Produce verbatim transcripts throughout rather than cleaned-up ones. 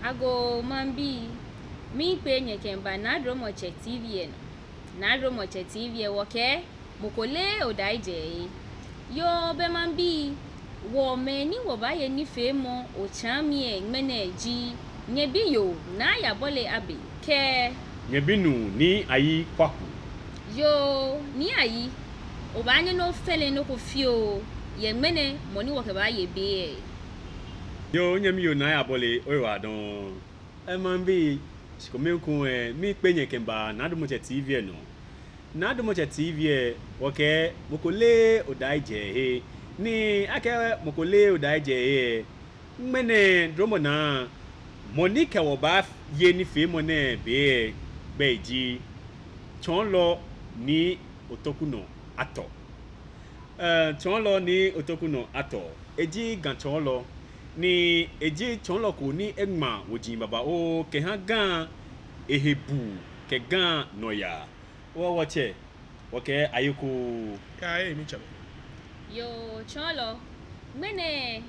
Agoo maŋbii, miikpee nyɛ kɛmiiba Naa Dromɔtsɛ T V lɛ nɔ. Naa Dromɔtsɛ T V lɛ wɔkɛɛ, mɔ ko leee Odai jɛɛhe. Yoo, bɛ maŋbii, wɔ mɛi ni wɔbaaye nifeemɔ otsaami lɛ ŋmɛnɛ ji nyɛbiyoo Naa Yabɔle Abe kɛ nyɛbinuu Nii Ayi Kwaku. Yoo, Nii Ayi, obaanyɛ ni ofee lɛ nɔ ko fioo yɛ ŋmɛnɛ mɔ ni wɔkɛbaaye be lɛ. Yoo, nyɛmi yoo Naa Yabɔle, oyiwaladɔŋŋ. Ɛɛ maŋbii, shi kome ekoŋŋ lɛ, miikpee nyɛ kɛmiiba Naa Dromɔtsɛ T V lɛ nɔ. Naa Dromɔtsɛ T V lɛ, wɔkɛɛ mɔ ko leee Odai jɛɛhe. Ni akɛɛ mɔ ko leee Odai jɛɛhe lɛ, ŋmɛnɛ dromɔ naa, mɔ ni kɛ wɔ baaye nifeemɔ nɛɛ be lɛ gbɛi ji Tsɔɔlɔ Nii Otokunɔ Atɔ. Ɛɛ, Tsɔɔlɔ Nii Otokunɔ Atɔ, eji Ga tsɔɔlɔ, ni eji tsɔɔlɔ ko ni eŋma woji babaoo kɛha Ga ehe buu kɛ Ga nɔyaa. Wɔ, wɔtsɛ, wɔkɛɛ ayekoo. Kɛ aye, mitsɛ. Yoo, tsɔɔlɔ, ŋmɛnɛ,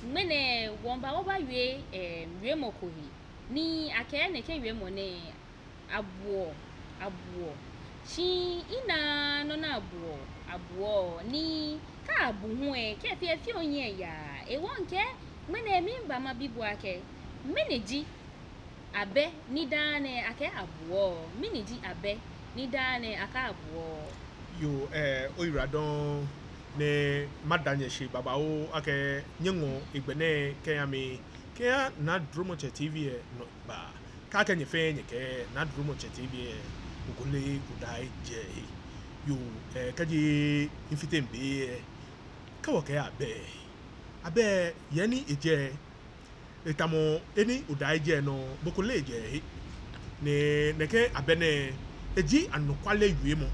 ŋmɛnɛ wɔmiiba wɔbawie, ɛɛ, wiemɔ ko he, ni akɛɛ nɛkɛ wiemɔ nɛɛ abuɔ, abuɔ. Shi minaaa nɔ ni abuɔ, abuɔ, ni kɛ abu hu lɛ, kɛ efee fioo nyɛ ya. Hewɔ mikɛɛ ŋmɛnɛ miba mabi bo akɛ, mɛni ji abɛ ni daa nɛɛ akɛɛ abuɔ, mɛni ji abɛ ni daa nɛɛ akɛɛ abuɔ? Yoo, ɛɛ, oyiwaladɔŋŋ, ni mada nyɛ shi babaoo akɛ nyɛŋɔ hegbɛ nɛɛ kɛha mi, kɛha Naa Dromɔtsɛ T V lɛ nɔ ba. Kɛ akɛ nyɛ fɛɛ nyɛkɛɛ Naa Dromɔtsɛ T V lɛ, mɔ ko leee Odai jɛɛhe. Yoo, ɛɛ, kɛji mifite mibe lɛ, kɛ wɔkɛɛ abɛ, abɛ, he ni ejɛ, etamɔ he ni Odai jɛ nɔŋŋ, mɔ ko leee ejɛɛhe. Ni nɛkɛ abɛ nɛɛ, eji anɔkwale wiemɔ.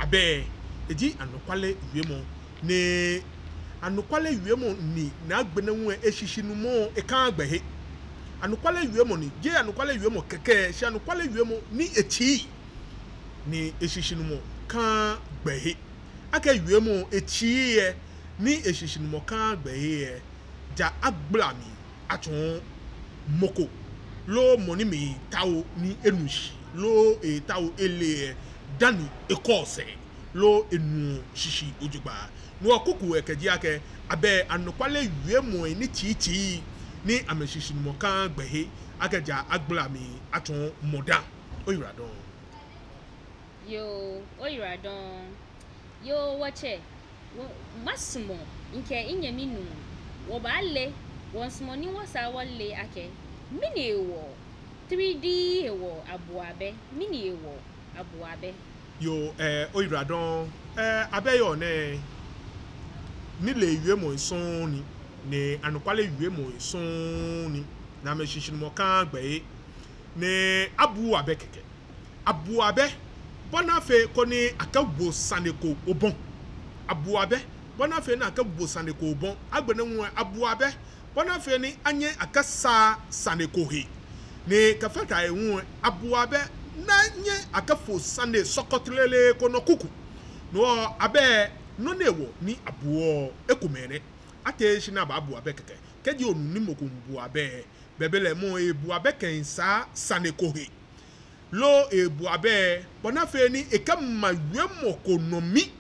Abɛ, eji anɔkwale wiemɔ. Ni anɔkwale wiemɔ ni, ni agbɛnɛ hu lɛ eshishinumɔ lɛ kãaa gbɛ he. Anɔkwale wiemɔ ni, jeee anɔkwale wiemɔ kɛkɛ, shi anɔkwale wiemɔ ni etsii, ni eshishinumɔ kãaa gbɛ he. Akɛ wiemɔ etsii lɛ, ni eshishinumɔ kãaa gbɛ he lɛ, ja agbala mli atsɔɔ mɔ ko, loo mɔ ni miitao ni enu shishi, loo eetao ele lɛ, dani ekɔ sɛɛ, loo enuɔ shishi jogbaŋŋ. No hewɔ kuku lɛ kɛji akɛ abɛ, anɔkwale wiemɔi ni tsiitsii, ni amɛshishinumɔ kãaa gbɛ he, akɛ ja agbala mli atsɔɔ mɔ dã. Oyiwaladɔŋŋ. Yoo, oyiwaladɔŋŋ. Yoo, wɔtsɛ, wɔ, masumɔ mikɛ minyɛmi nuu, wɔbaale, wɔmiisumɔ ni wɔsaa wɔle akɛ, mɛni hewɔ, titri hewɔ abuɔ abɛ, mɛni hewɔ abuɔ abɛ? Yoo, ɛɛ, oyiwaladɔŋŋ, ɛɛ, abɛ yɔɔ nɛɛ, nilee wiemɔi sɔŋŋ ni, ni anɔkwale wiemɔi sɔŋŋ ni, ni amɛshishinumɔ kãaa gbɛ he, ni abuuu abɛ kɛkɛ. Abuɔ abɛ bɔ ni afee koni akɛwo sane ko obɔ. Abuɔ abɛ bɔ ni afee ni akɛwo sane ko obɔ. Agbɛnɛ hu lɛ, abuɔ abɛ bɔ ni afee ni anyɛ akɛsaa sane ko he. Ni kɛfata he hu lɛ, abuɔ abɛ ni anyɛ akɛfo sane sɔkɔtlele ko nɔ kuku. No hewɔ abɛ, nɔ ni hewɔ ni abuɔ ekomɛi nɛ. Ateee shi ni abaabu abɛ kɛkɛ. Kɛji onu ni mɔ ko miibu abɛ, belɛ mɔ lɛ ebu abɛ kɛmiisaa sane ko he. Loo ebu abɛ bɔ ni afee ni ekɛma wiemɔ ko nɔ mi.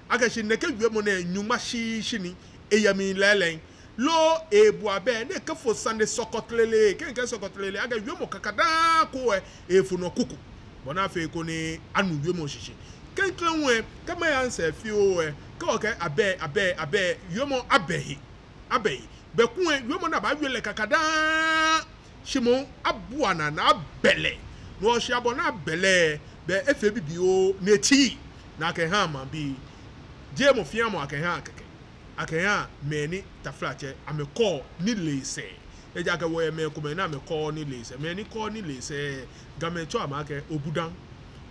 Akɛ shi nɛkɛ wiemɔ nɛɛ nyɔŋma shishi ni, eyɛ mli lɛɛlɛŋ. Loo ebu abɛ ni ekɛfo sane sɔkɔtlele, kɛ mikɛɛ sɔkɔtlele, akɛ wiemɔ kakadaŋŋ ko lɛ eefo nɔ kuku. Bɔ ni afee koni anu wiemɔ shishi. Klɛŋklɛŋ hu lɛ, kɛ maya misɛɛ fioo lɛ, kɛ wɔkɛɛ abɛ, abɛ, abɛ, wiemɔ abɛ he. Abɛ he. Bɛ kulɛ wiemɔ ni abaawie lɛ kakadaŋŋ, shi moŋ abua naa ni abɛ lɛ. No hewɔ shi abɔ ni abɛ lɛ, bɛ efee bibioo ni etsii, ni akɛhaa maŋbii. Jeee mɔ fɛɛ mɔ akɛhaa kɛkɛ. Akɛhaa mɛi ni, taflatsɛ, amɛkɔɔ nilee sɛɛ. Ejaakɛ wɔyɛ mɛi komɛi ni amɛkɔɔɔ nilee sɛɛ. Mɛi ni kɔɔɔ nilee sɛɛ, Gamɛi tsɛɔ amɛ akɛ obudaŋ,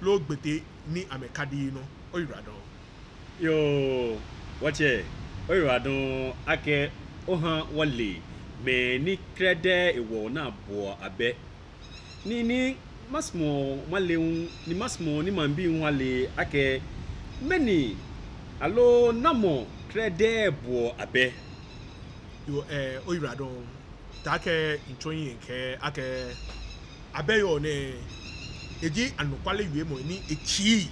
loo gbete ni amɛkadi nɔ. Oyiwaladɔŋŋ. Yoo, wɔtsɛ, oyiwaladɔŋŋ akɛ oha wɔle mɛi ni krɛdɛɛ hewɔ ni abuɔ abɛ. Ni, ni masumɔ male hu, ni masumɔ ni maŋbii hu ale akɛ mɛni aloo namɔ krɛdɛɛ buɔ abɛ. Yoo, ɛɛ, oyiwaladɔŋŋ. Taakɛ mitsɔ hiɛ mikɛɛ akɛ abɛ yɔɔ nɛɛ, eji anɔkwale wiemɔ ni etsii,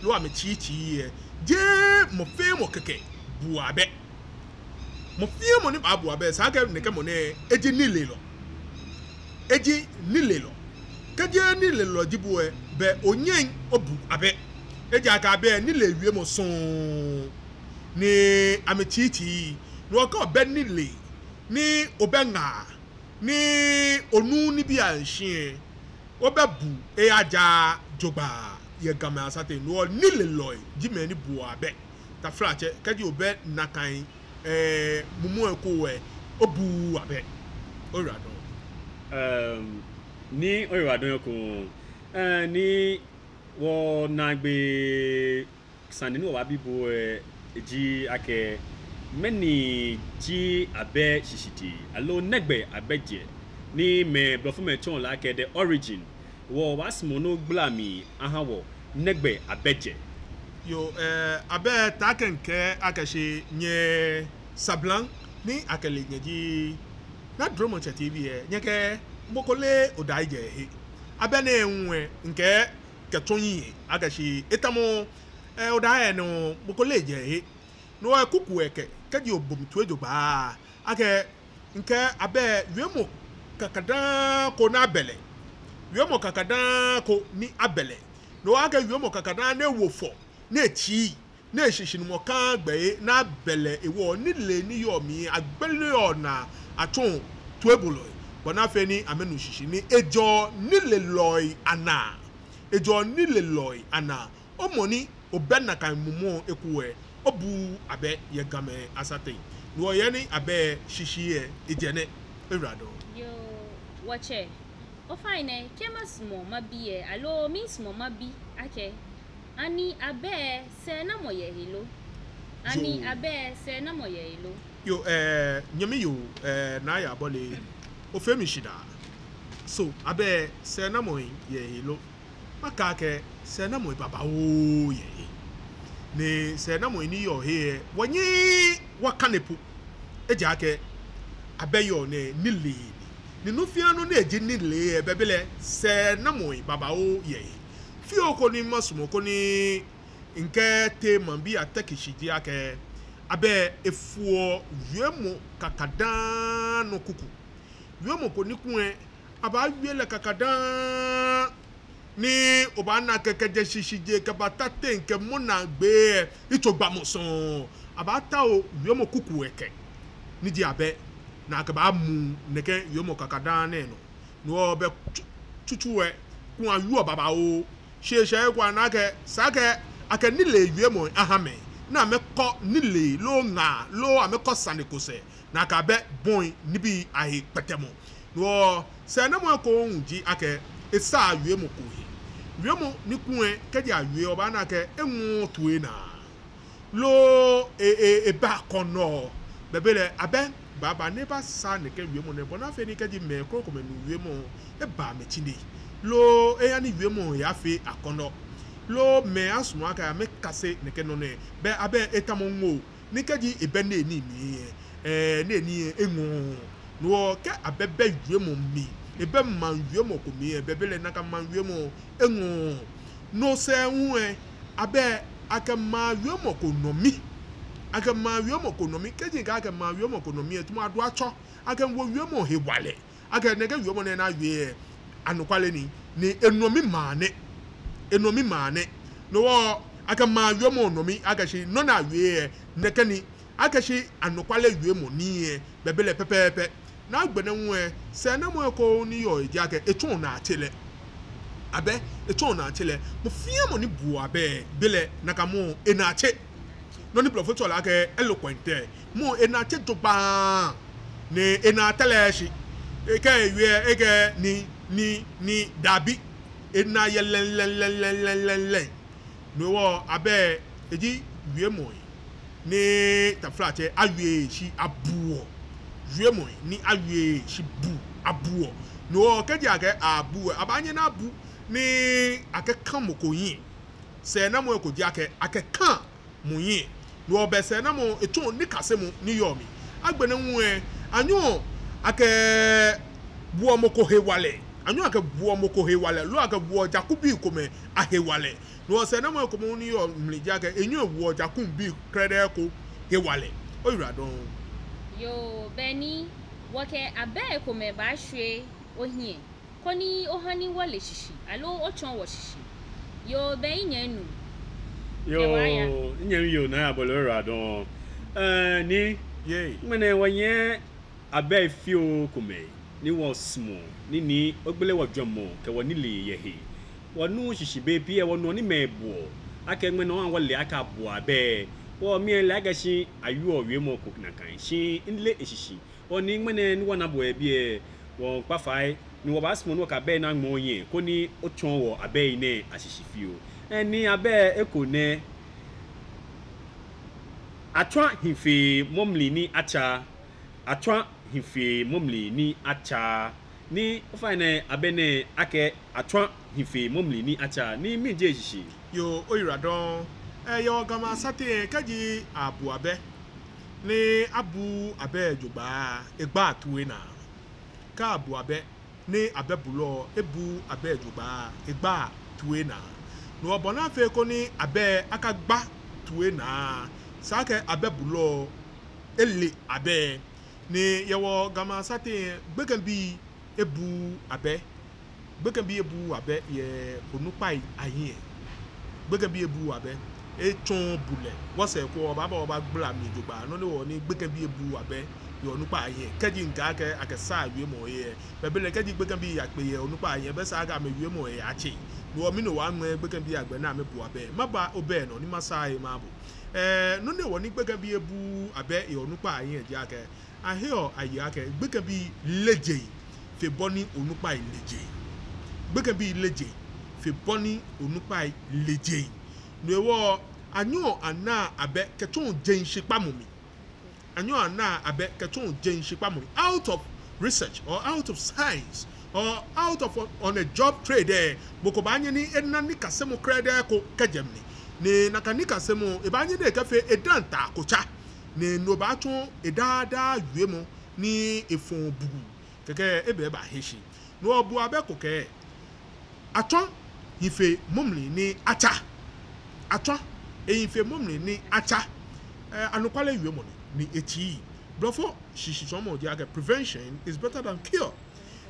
loo amɛtsii tsii lɛ, jeee mɔ fɛɛ mɔ kɛkɛ buɔ abɛ. Mɔ fɛɛ mɔ ni baabu abɛ, esa akɛ nɛkɛ mɔ nɛɛ eji nilelɔ. Eji nilelɔ. Kɛji nilelɔ ji bo lɛ, belɛ onyɛŋ obu abɛ. Ejaakɛ abɛ nilee wiemɔ sɔŋŋ ni amɛtsii tsii. Ni okɛ obɛ nilee, ni obɛ ŋaa, ni onuuu nibii ashishi lɛ, obɛ bu eyaja jogbaŋŋ yɛ Gamɛi asateŋ. No hewɔ nilelɔi ji mɛi ni buɔ abɛ. Taflatsɛ, kɛji obɛ nakai, ɛɛ, mumɔ lɛ eko lɛ, obuuu abɛ. Oyiwaladɔŋŋ. Ɛm, ni oyiwaladɔŋŋ ekoŋŋ. Ɛɛ, ni wɔnaagbee sane ni wɔbaabi bo lɛ ji akɛ, mɛni ji abɛ shishijee, aloo nɛgbɛ abɛ jɛ, ni mɛi blɔfomɛi tsɛɔ lɛ akɛ the origin. Wɔbaasumɔ ni ogbala mli aha wɔ nɛgbɛ abɛ jɛ. Yoo, ɛɛ, abɛ, taakɛ mikɛɛ akɛ shi nyɛ sablaŋ ni akɛle nyɛ ji Naa Dromɔ Tsɛ T V lɛ, nyɛkɛɛ mɔ ko leee Odai jɛ ehe. Abɛ nɛɛ hu lɛ, mikɛɛ kɛtsɔ hiɛ akɛ shi etamɔ, ɛɛ, Odai lɛ nɔ, mɔ ko leee jɛ ehe. No hewɔ kuku lɛ kɛ, kɛji obo mli toi jogbaŋŋ, akɛ mikɛɛ abɛ wiemɔ kakadaŋŋ ko ni abɛ lɛ. Wiemɔ kakadaŋŋ ko ni abɛ lɛ. No hewɔ akɛ wiemɔ kakadaŋŋ ni ewo fɔ, ni etsii, ni eshishinumɔ kã gbɛ lɛ, ni abɛ lɛ hewɔ nilee ni yɔɔ mli lɛ agbeleɔ naa atsɔɔ toibolɔi bɔ ni afee ni amɛnu shishi, ni ejɛɔ nilelɔi anaa. Ejɛɔ nilelɔi anaa. Omɔ ni obɛ nakai mumɔ lɛ eko lɛ, obuuu abɛ yɛ Gamɛi asateŋ. No hewɔ he ni abɛ shishi lɛ ejɛ nɛ. Oyiwaladɔŋŋ. Yoo, wɔtsɛ. Ofainɛ, kɛ masumɔ mabi lɛ, aloo miisumɔ mabi akɛ, ani abɛ lɛ sɛɛnamɔ yɛ he lo? Ani Yoo. Abɛ lɛ sɛɛnamɔ yɛ he lo? Yoo, ɛɛ, nyɛmi yoo, ɛɛ, Naa Yabɔle, ofee mi shidaa. So, abɛ lɛ sɛɛnamɔ yɛ he lo? Makɛɛ akɛ sɛɛnamɔi babaoo yɛ he. Ni sɛɛnamɔi ni yɔɔ he lɛ, wɔnyɛɛɛ wɔkane po. Ejaakɛ abɛ yɔɔ nɛɛ nilee ni. Ni nɔ fɛɛ nɔ ni eji nilee lɛ, belɛ sɛɛnamɔi babaoo yɛ he. Fioo ko ni masumɔ koni mikɛtee maŋbii atɛki shi ji akɛ, abɛ efoɔ wiemɔ kakadaŋŋ nɔ kuku. Wiemɔ ko ni kulɛ abaawie lɛ kakadaŋŋ, ni obaana akɛ kɛjɛ shishijee kɛbata teŋ kɛmɔ naagbee lɛ, yitsogbamɔ sɔŋŋ. Abaatao wiemɔ kuku lɛ kɛ, ni ji abɛ, ni akɛbaamu nɛkɛ wiemɔ kakadaŋŋ nɛɛ nɔ. No hewɔ bɛ tsu-, tsutsu lɛ, kulɛ awieɔ babaoo. Shi eshɛ he ko ana akɛ, esa akɛ akɛ nilee wiemɔ aha mɛi, ni amɛkɔ nilee loo ŋaa loo amɛkɔ sane ko sɛɛ, ni akɛ abɛ bɔi nibii ahe kpɛtɛmɔ. No hewɔ sɛɛnamɔ lɛ eko hu ji akɛ esaa wiemɔ ko he. Wiemɔ ni kulɛ kɛji awieee, obaana akɛ eŋɔɔɔ toi naa, loo e, e, ebɛ akɔnɔ. Belɛ abɛ baaba ni ebasa nɛkɛ wiemɔ nɛɛ bɔ ni afee ni kɛji mɛi krokomɛi nu wiemɔ lɛ, eba amɛtsine, loo eha ni wiemɔ lɛ afee akɔnɔ, loo mɛi asumɔ akɛ amɛkase nɛkɛ nɔ nɛɛ. Belɛ abɛ etamɔ ŋoo ni kɛji ebɛ niyenii mli lɛ, ɛɛ, niyenii lɛ eŋɔɔɔ. No hewɔ kɛ abɛ bɛ wiemɔ mli, ebɛ maŋ wiemɔ ko mli lɛ, belɛ nakai maŋ wiemɔ eŋɔɔɔ. No sɛɛ hu lɛ, abɛ akɛ maŋ wiemɔ ko nɔ mi. Akɛ maŋ wiemɔ ko nɔ mi. Kɛji akɛɛ akɛ maŋ wiemɔ ko nɔ mi lɛ, tamɔ adu atsɔ akɛ miiwo wiemɔ hewalɛ. Akɛ nɛkɛ wiemɔ nɛɛ ni awie lɛ, anɔkwale ni, ni enɔ mi maŋ nɛ. Enɔ mi maŋ nɛ. No hewɔ akɛ maŋ wiemɔ nɔ mi, akɛ shi nɔ ni awie lɛ, nɛkɛ ni, akɛ shi anɔkwale wiemɔ ni lɛ, belɛ pɛpɛɛpɛ. Ni agbɛnɛ hu lɛ, sɛɛnamɔ lɛ eko ni yɔɔ he ji akɛ etsɔɔ naatselɛ. Abɛ, etsɔɔ naatselɛ. Mɔ fɛɛ mɔ ni buɔ abɛ, belɛ nakai mɔ lɛ enaatse. Nɔ ni blɔfo tsɛɔ lɛ akɛ eloquent lɛ, mɔ lɛ enaatse jogbaŋŋ, ni enaa tɛlɛɛɛ shi. Ekɛ ewie, ekɛɛ ni, ni, ni, dabi. Enaa yɛ lɛŋ, lɛŋ, lɛŋ, lɛŋ, lɛŋ, lɛŋ. No hewɔ abɛ, eji wiemɔi ni, taflatsɛ, awieee shi abuɔ. Wiemɔi ni awieee shi bu abuɔ. No hewɔ kɛji akɛɛ abu lɛ, abaanyɛ ni abu ni akɛka mɔ ko hiɛ. Sɛɛnamɔ lɛ eko ji akɛ akɛka mɔ hiɛ. No hewɔ bɛ sɛɛnamɔ lɛ etsɔɔ nikasemɔ ni yɔɔ mli. Agbɛnɛ hu lɛ, anyɛɔ akɛbuɔ mɔ ko hewalɛ. Anyɛɔ akɛbuɔ mɔ ko hewalɛ, loo akɛbuɔ jakubii komɛi ahewalɛ. No hewɔ sɛɛnamɔ kome ni yɔɔ mli ji akɛ enyɛɔ ewoɔ jakubii krɛdɛɛ ko hewalɛ. Oyiwaladɔŋŋ. Yoo, bɛ ni wɔkɛ abɛi komɛi baashwie ohiɛ koni ohani wɔle shishi, aloo otsɔɔ wɔ shishi. Yoo, bɛ minyɛmi nuu. Yoo, minyɛmi yoo, Naa Yaabɔle, oyiwaladɔŋŋ. Ɛɛ, Nii. Yei. Ŋmɛnɛ wɔyɛ abɛi fioo komɛi ni wɔsumɔɔ, ni, ni ogbele wɔjwɛŋmɔ kɛ wɔnilee yɛ he. Wɔnuuu shishi, bei pii lɛ wɔnuɔ ni mɛi buɔ akɛ ŋmɛnɛ wɔle akɛ abuɔ abɛi. Wɔ, mi lɛ mile akɛ shi awieɔ wiemɔ ko nakai, shi mileee eshishi. Wɔ, Nii, ŋmɛnɛ ni wɔna bo yɛ biɛ, wɔmiikpa fai ni wɔbaasumɔ ni wɔkɛ abɛi nɛɛ aŋmɛ ohiɛ koni otsɔɔ wɔ abɛi nɛɛ ashishi fioo. Ɛɛ, Nii, abɛ eko nɛ: Atswa hi fe mɔ mli ni atsa. Atswa hi fe mɔ mli ni atsa. Ni ofainɛ, abɛ nɛɛ akɛɛ atswa hi fe mɔ mli ni atsa, ni mɛni ji eshishi? Yoo, oyiwaladɔŋŋ. Ɛɛ, yɛ wɔ Gamɛi asateŋ lɛ, kɛji abu abɛ ni abuuu abɛ jogbaŋŋ lɛ, egbaa tue naa. Kɛ abu abɛ ni abɛbulɔ lɛ ebuuu abɛ jogbaŋŋ lɛ, egbaa tue naa. No hewɔ bɔ ni afee koni abɛ akagba tue naa lɛ, esa akɛ abɛbulɔ lɛ ele abɛ. Ni yɛ wɔ Gamɛi asateŋ lɛ, gbekɛbii ebuuu abɛ. Gbekɛbii ebuuu abɛ yɛ onukpai ahiɛ. Gbekɛbii ebuuu abɛ. Etsɔɔɔ bulɛ. Wɔsɛɛ ko wɔbaaba wɔbagbala mli jogbaŋŋ, nɔ hewɔ ni gbekɛbii ebuuu abɛ yɛ onukpai ahiɛ. Kɛji mikɛɛ akɛ akɛ saa wiemɔ lɛ, bɛ belɛ kɛji gbekɛbii yakpe yɛ onukpai ahiɛ, bɛ esa akɛ amɛwiemɔ lɛ atse. No hewɔ mɛni hewɔ aŋmɛɛɛ gbekɛbii agbɛ ni amɛbu abɛ? Maba obɛ nɔ ni masaa he maha bo. Ɛɛ, nɔ hewɔ ni gbekɛbii ebuuu abɛ yɛ onukpai ahiɛ ji akɛ, aheɔ ayeɔ akɛ gbekɛbii le jeŋ fe bɔ ni onukpai le jeŋ. Gbekɛbii le jeŋ fe bɔ ni onukpai le jeŋ. No hewɔ anyɛɔ anaa abɛ kɛtsɔɔ jeŋ shikpamɔ mli. Anyɛɔ anaa abɛ kɛtsɔɔ jeŋ shikpamɔ mli. Out of research or out of science or out of on, on a job trade lɛ, mɔ ko baanyɛ ni ena nikasemɔ krɛdɛɛ ko kɛjɛ mli. Ni nakai nikasemɔ lɛ, ebaanyɛ ni ekɛfee edaaŋ takotsa. Ni no baatsɔ edaa daa wiemɔ ni efɔɔ buguu. Kɛkɛ lɛ ebɛ baahe shi. No hewɔ abu abɛ ko akɛ, atswa hi fe mɔ mli ni atsa. Atswa, ehi fe mɔ mli ni atsa. Ɛɛ, anɔkwale wiemɔ ni, ni etsii. Blɔfo shishitsɔɔmɔ ji akɛ prevention is better than cure.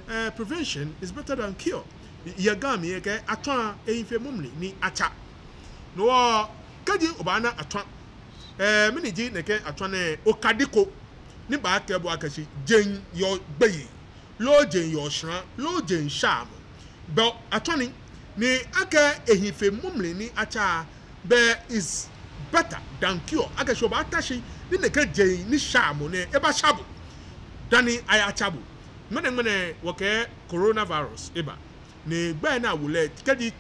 Ɛɛ, prevention is better than cure. Yɛ Ga mli lɛ akɛɛ atswa, ehi fe mɔ mli ni atsa. No hewɔ kɛji obaana atswa, ɛɛ, mɛni ji nɛkɛ atswa nɛɛ? Okadi ko ni baakɛɛ bo akɛ shi jeŋ yɔɔ gbeyei, loo jeŋ yɔɔ shara, loo jeŋ shaamɔ. Bɛ atswa ni, ni akɛɛ ehi fe mɔ mli ni atsa, bɛ is better than cure. Akɛ shi obaata shi ni nɛkɛ jeŋ ni shaamɔ nɛɛ ebasha bo dani ayatsa bo. Ŋmɛnɛŋmɛnɛ wɔkɛɛ coronavirus eba. Ni gbɛi ni awo lɛ, kɛji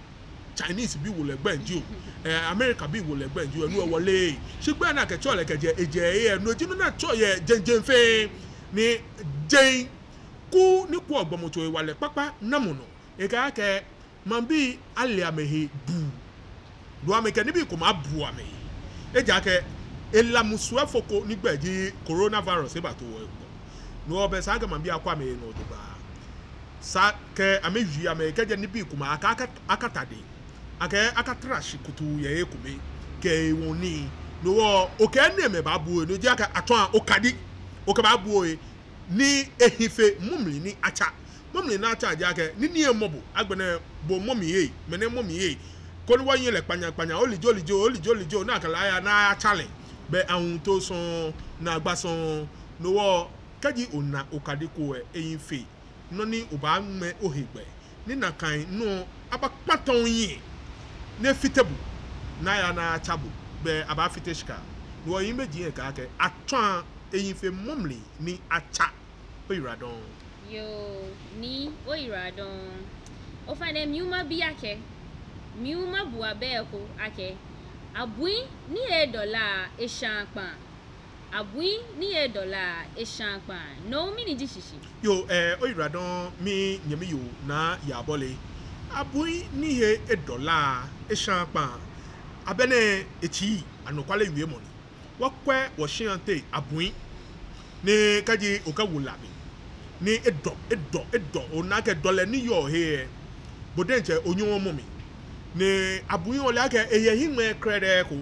Chinese bii wo lɛ gbɛi jio, ɛɛ, America bii wo lɛ gbɛi jio, no lɛ wɔleee. Shi gbɛi ni akɛtsɛɔ lɛ kɛjɛ, ejɛ, ɛɛ, no ji nɔ ni atsɛɔ yɛ jeŋ jeŋ fɛɛ. Ni jeŋ kuu ni kwɛɔ gbɔmɔtso hewalɛ kpakpa namɔ nɔ, ekɛɛ akɛ maŋbii ale amɛhe buu. No hewɔ amɛkɛ nibii komɛi abu amɛhe. Ejaakɛ ela musu efɔko ni gbɛi ji coronavirus ebato wɔ gbɔ. No hewɔ bɛ esa akɛ maŋbii akwɛ amɛhe nɔ jogbaŋŋ. Esa akɛ amɛwie amɛhe kɛjɛ nibii komɛi, akɛ aka, akatade, akɛ akatrashi kutuu yɛ ekome kɛ ewo nii. No hewɔ okɛ enɛɛmɛi baabu ohe, no ji akɛ atswa okadi, okɛbaabu ohe. Ni ehi fe mɔ mli ni atsa. Mɔ mli ni atsa ji akɛ, nii ni emɔ bo, agbɛnɛ bo mɔ mli yei, mɛnɛ mɔ mli yei. Koni wɔnyiɛ lɛ kpanya kpanya, olije, olije, olije, olije, ni akɛ lɛ aya ni ayatsa lɛ. Bɛ ahuntoo sɔŋŋ, naagba sɔŋŋ. No hewɔ kɛji ona okadi ko lɛ, ehi fe nɔ ni obaaŋmɛ ohe gbɛ, ni nakai nɔ abakpata ohiɛ, ni efite bo, ni aya ni ayatsa bo, bɛ abaafite shika. No hewɔ mibe ji ekɛɛ akɛ atswa, ehi fe mɔ mli ni atsa. Oyiwaladɔŋŋ. Yoo, Nii, oyiwaladɔŋŋ. Ofainɛ, mi hu mabi akɛ, mi hu mabu abɛ ko akɛ, abui ni he edɔ la, eshaa kpaa. Abui ni he edɔ la, eshaa kpaa. No mɛni ji shishi? Yoo, ɛɛ, oyiwaladɔŋŋ, minyɛmi yoo Naa Yaabɔle. Abui ni he edɔ la, eshaa kpaa. Abɛ nɛɛ etsii, anɔkwale wiemɔ ni. Wɔkwɛ wɔshiaŋ teŋ abui, ni kɛji okɛwo la mli, ni edɔ, edɔ, edɔ, ona akɛ dɔlɛ ni yɔɔ he lɛ, bo diɛŋtsɛ onyɛɛɛ omɔ mli. Ni abui, ole akɛ eyɛ hiŋmɛi krɛdɛɛ ko.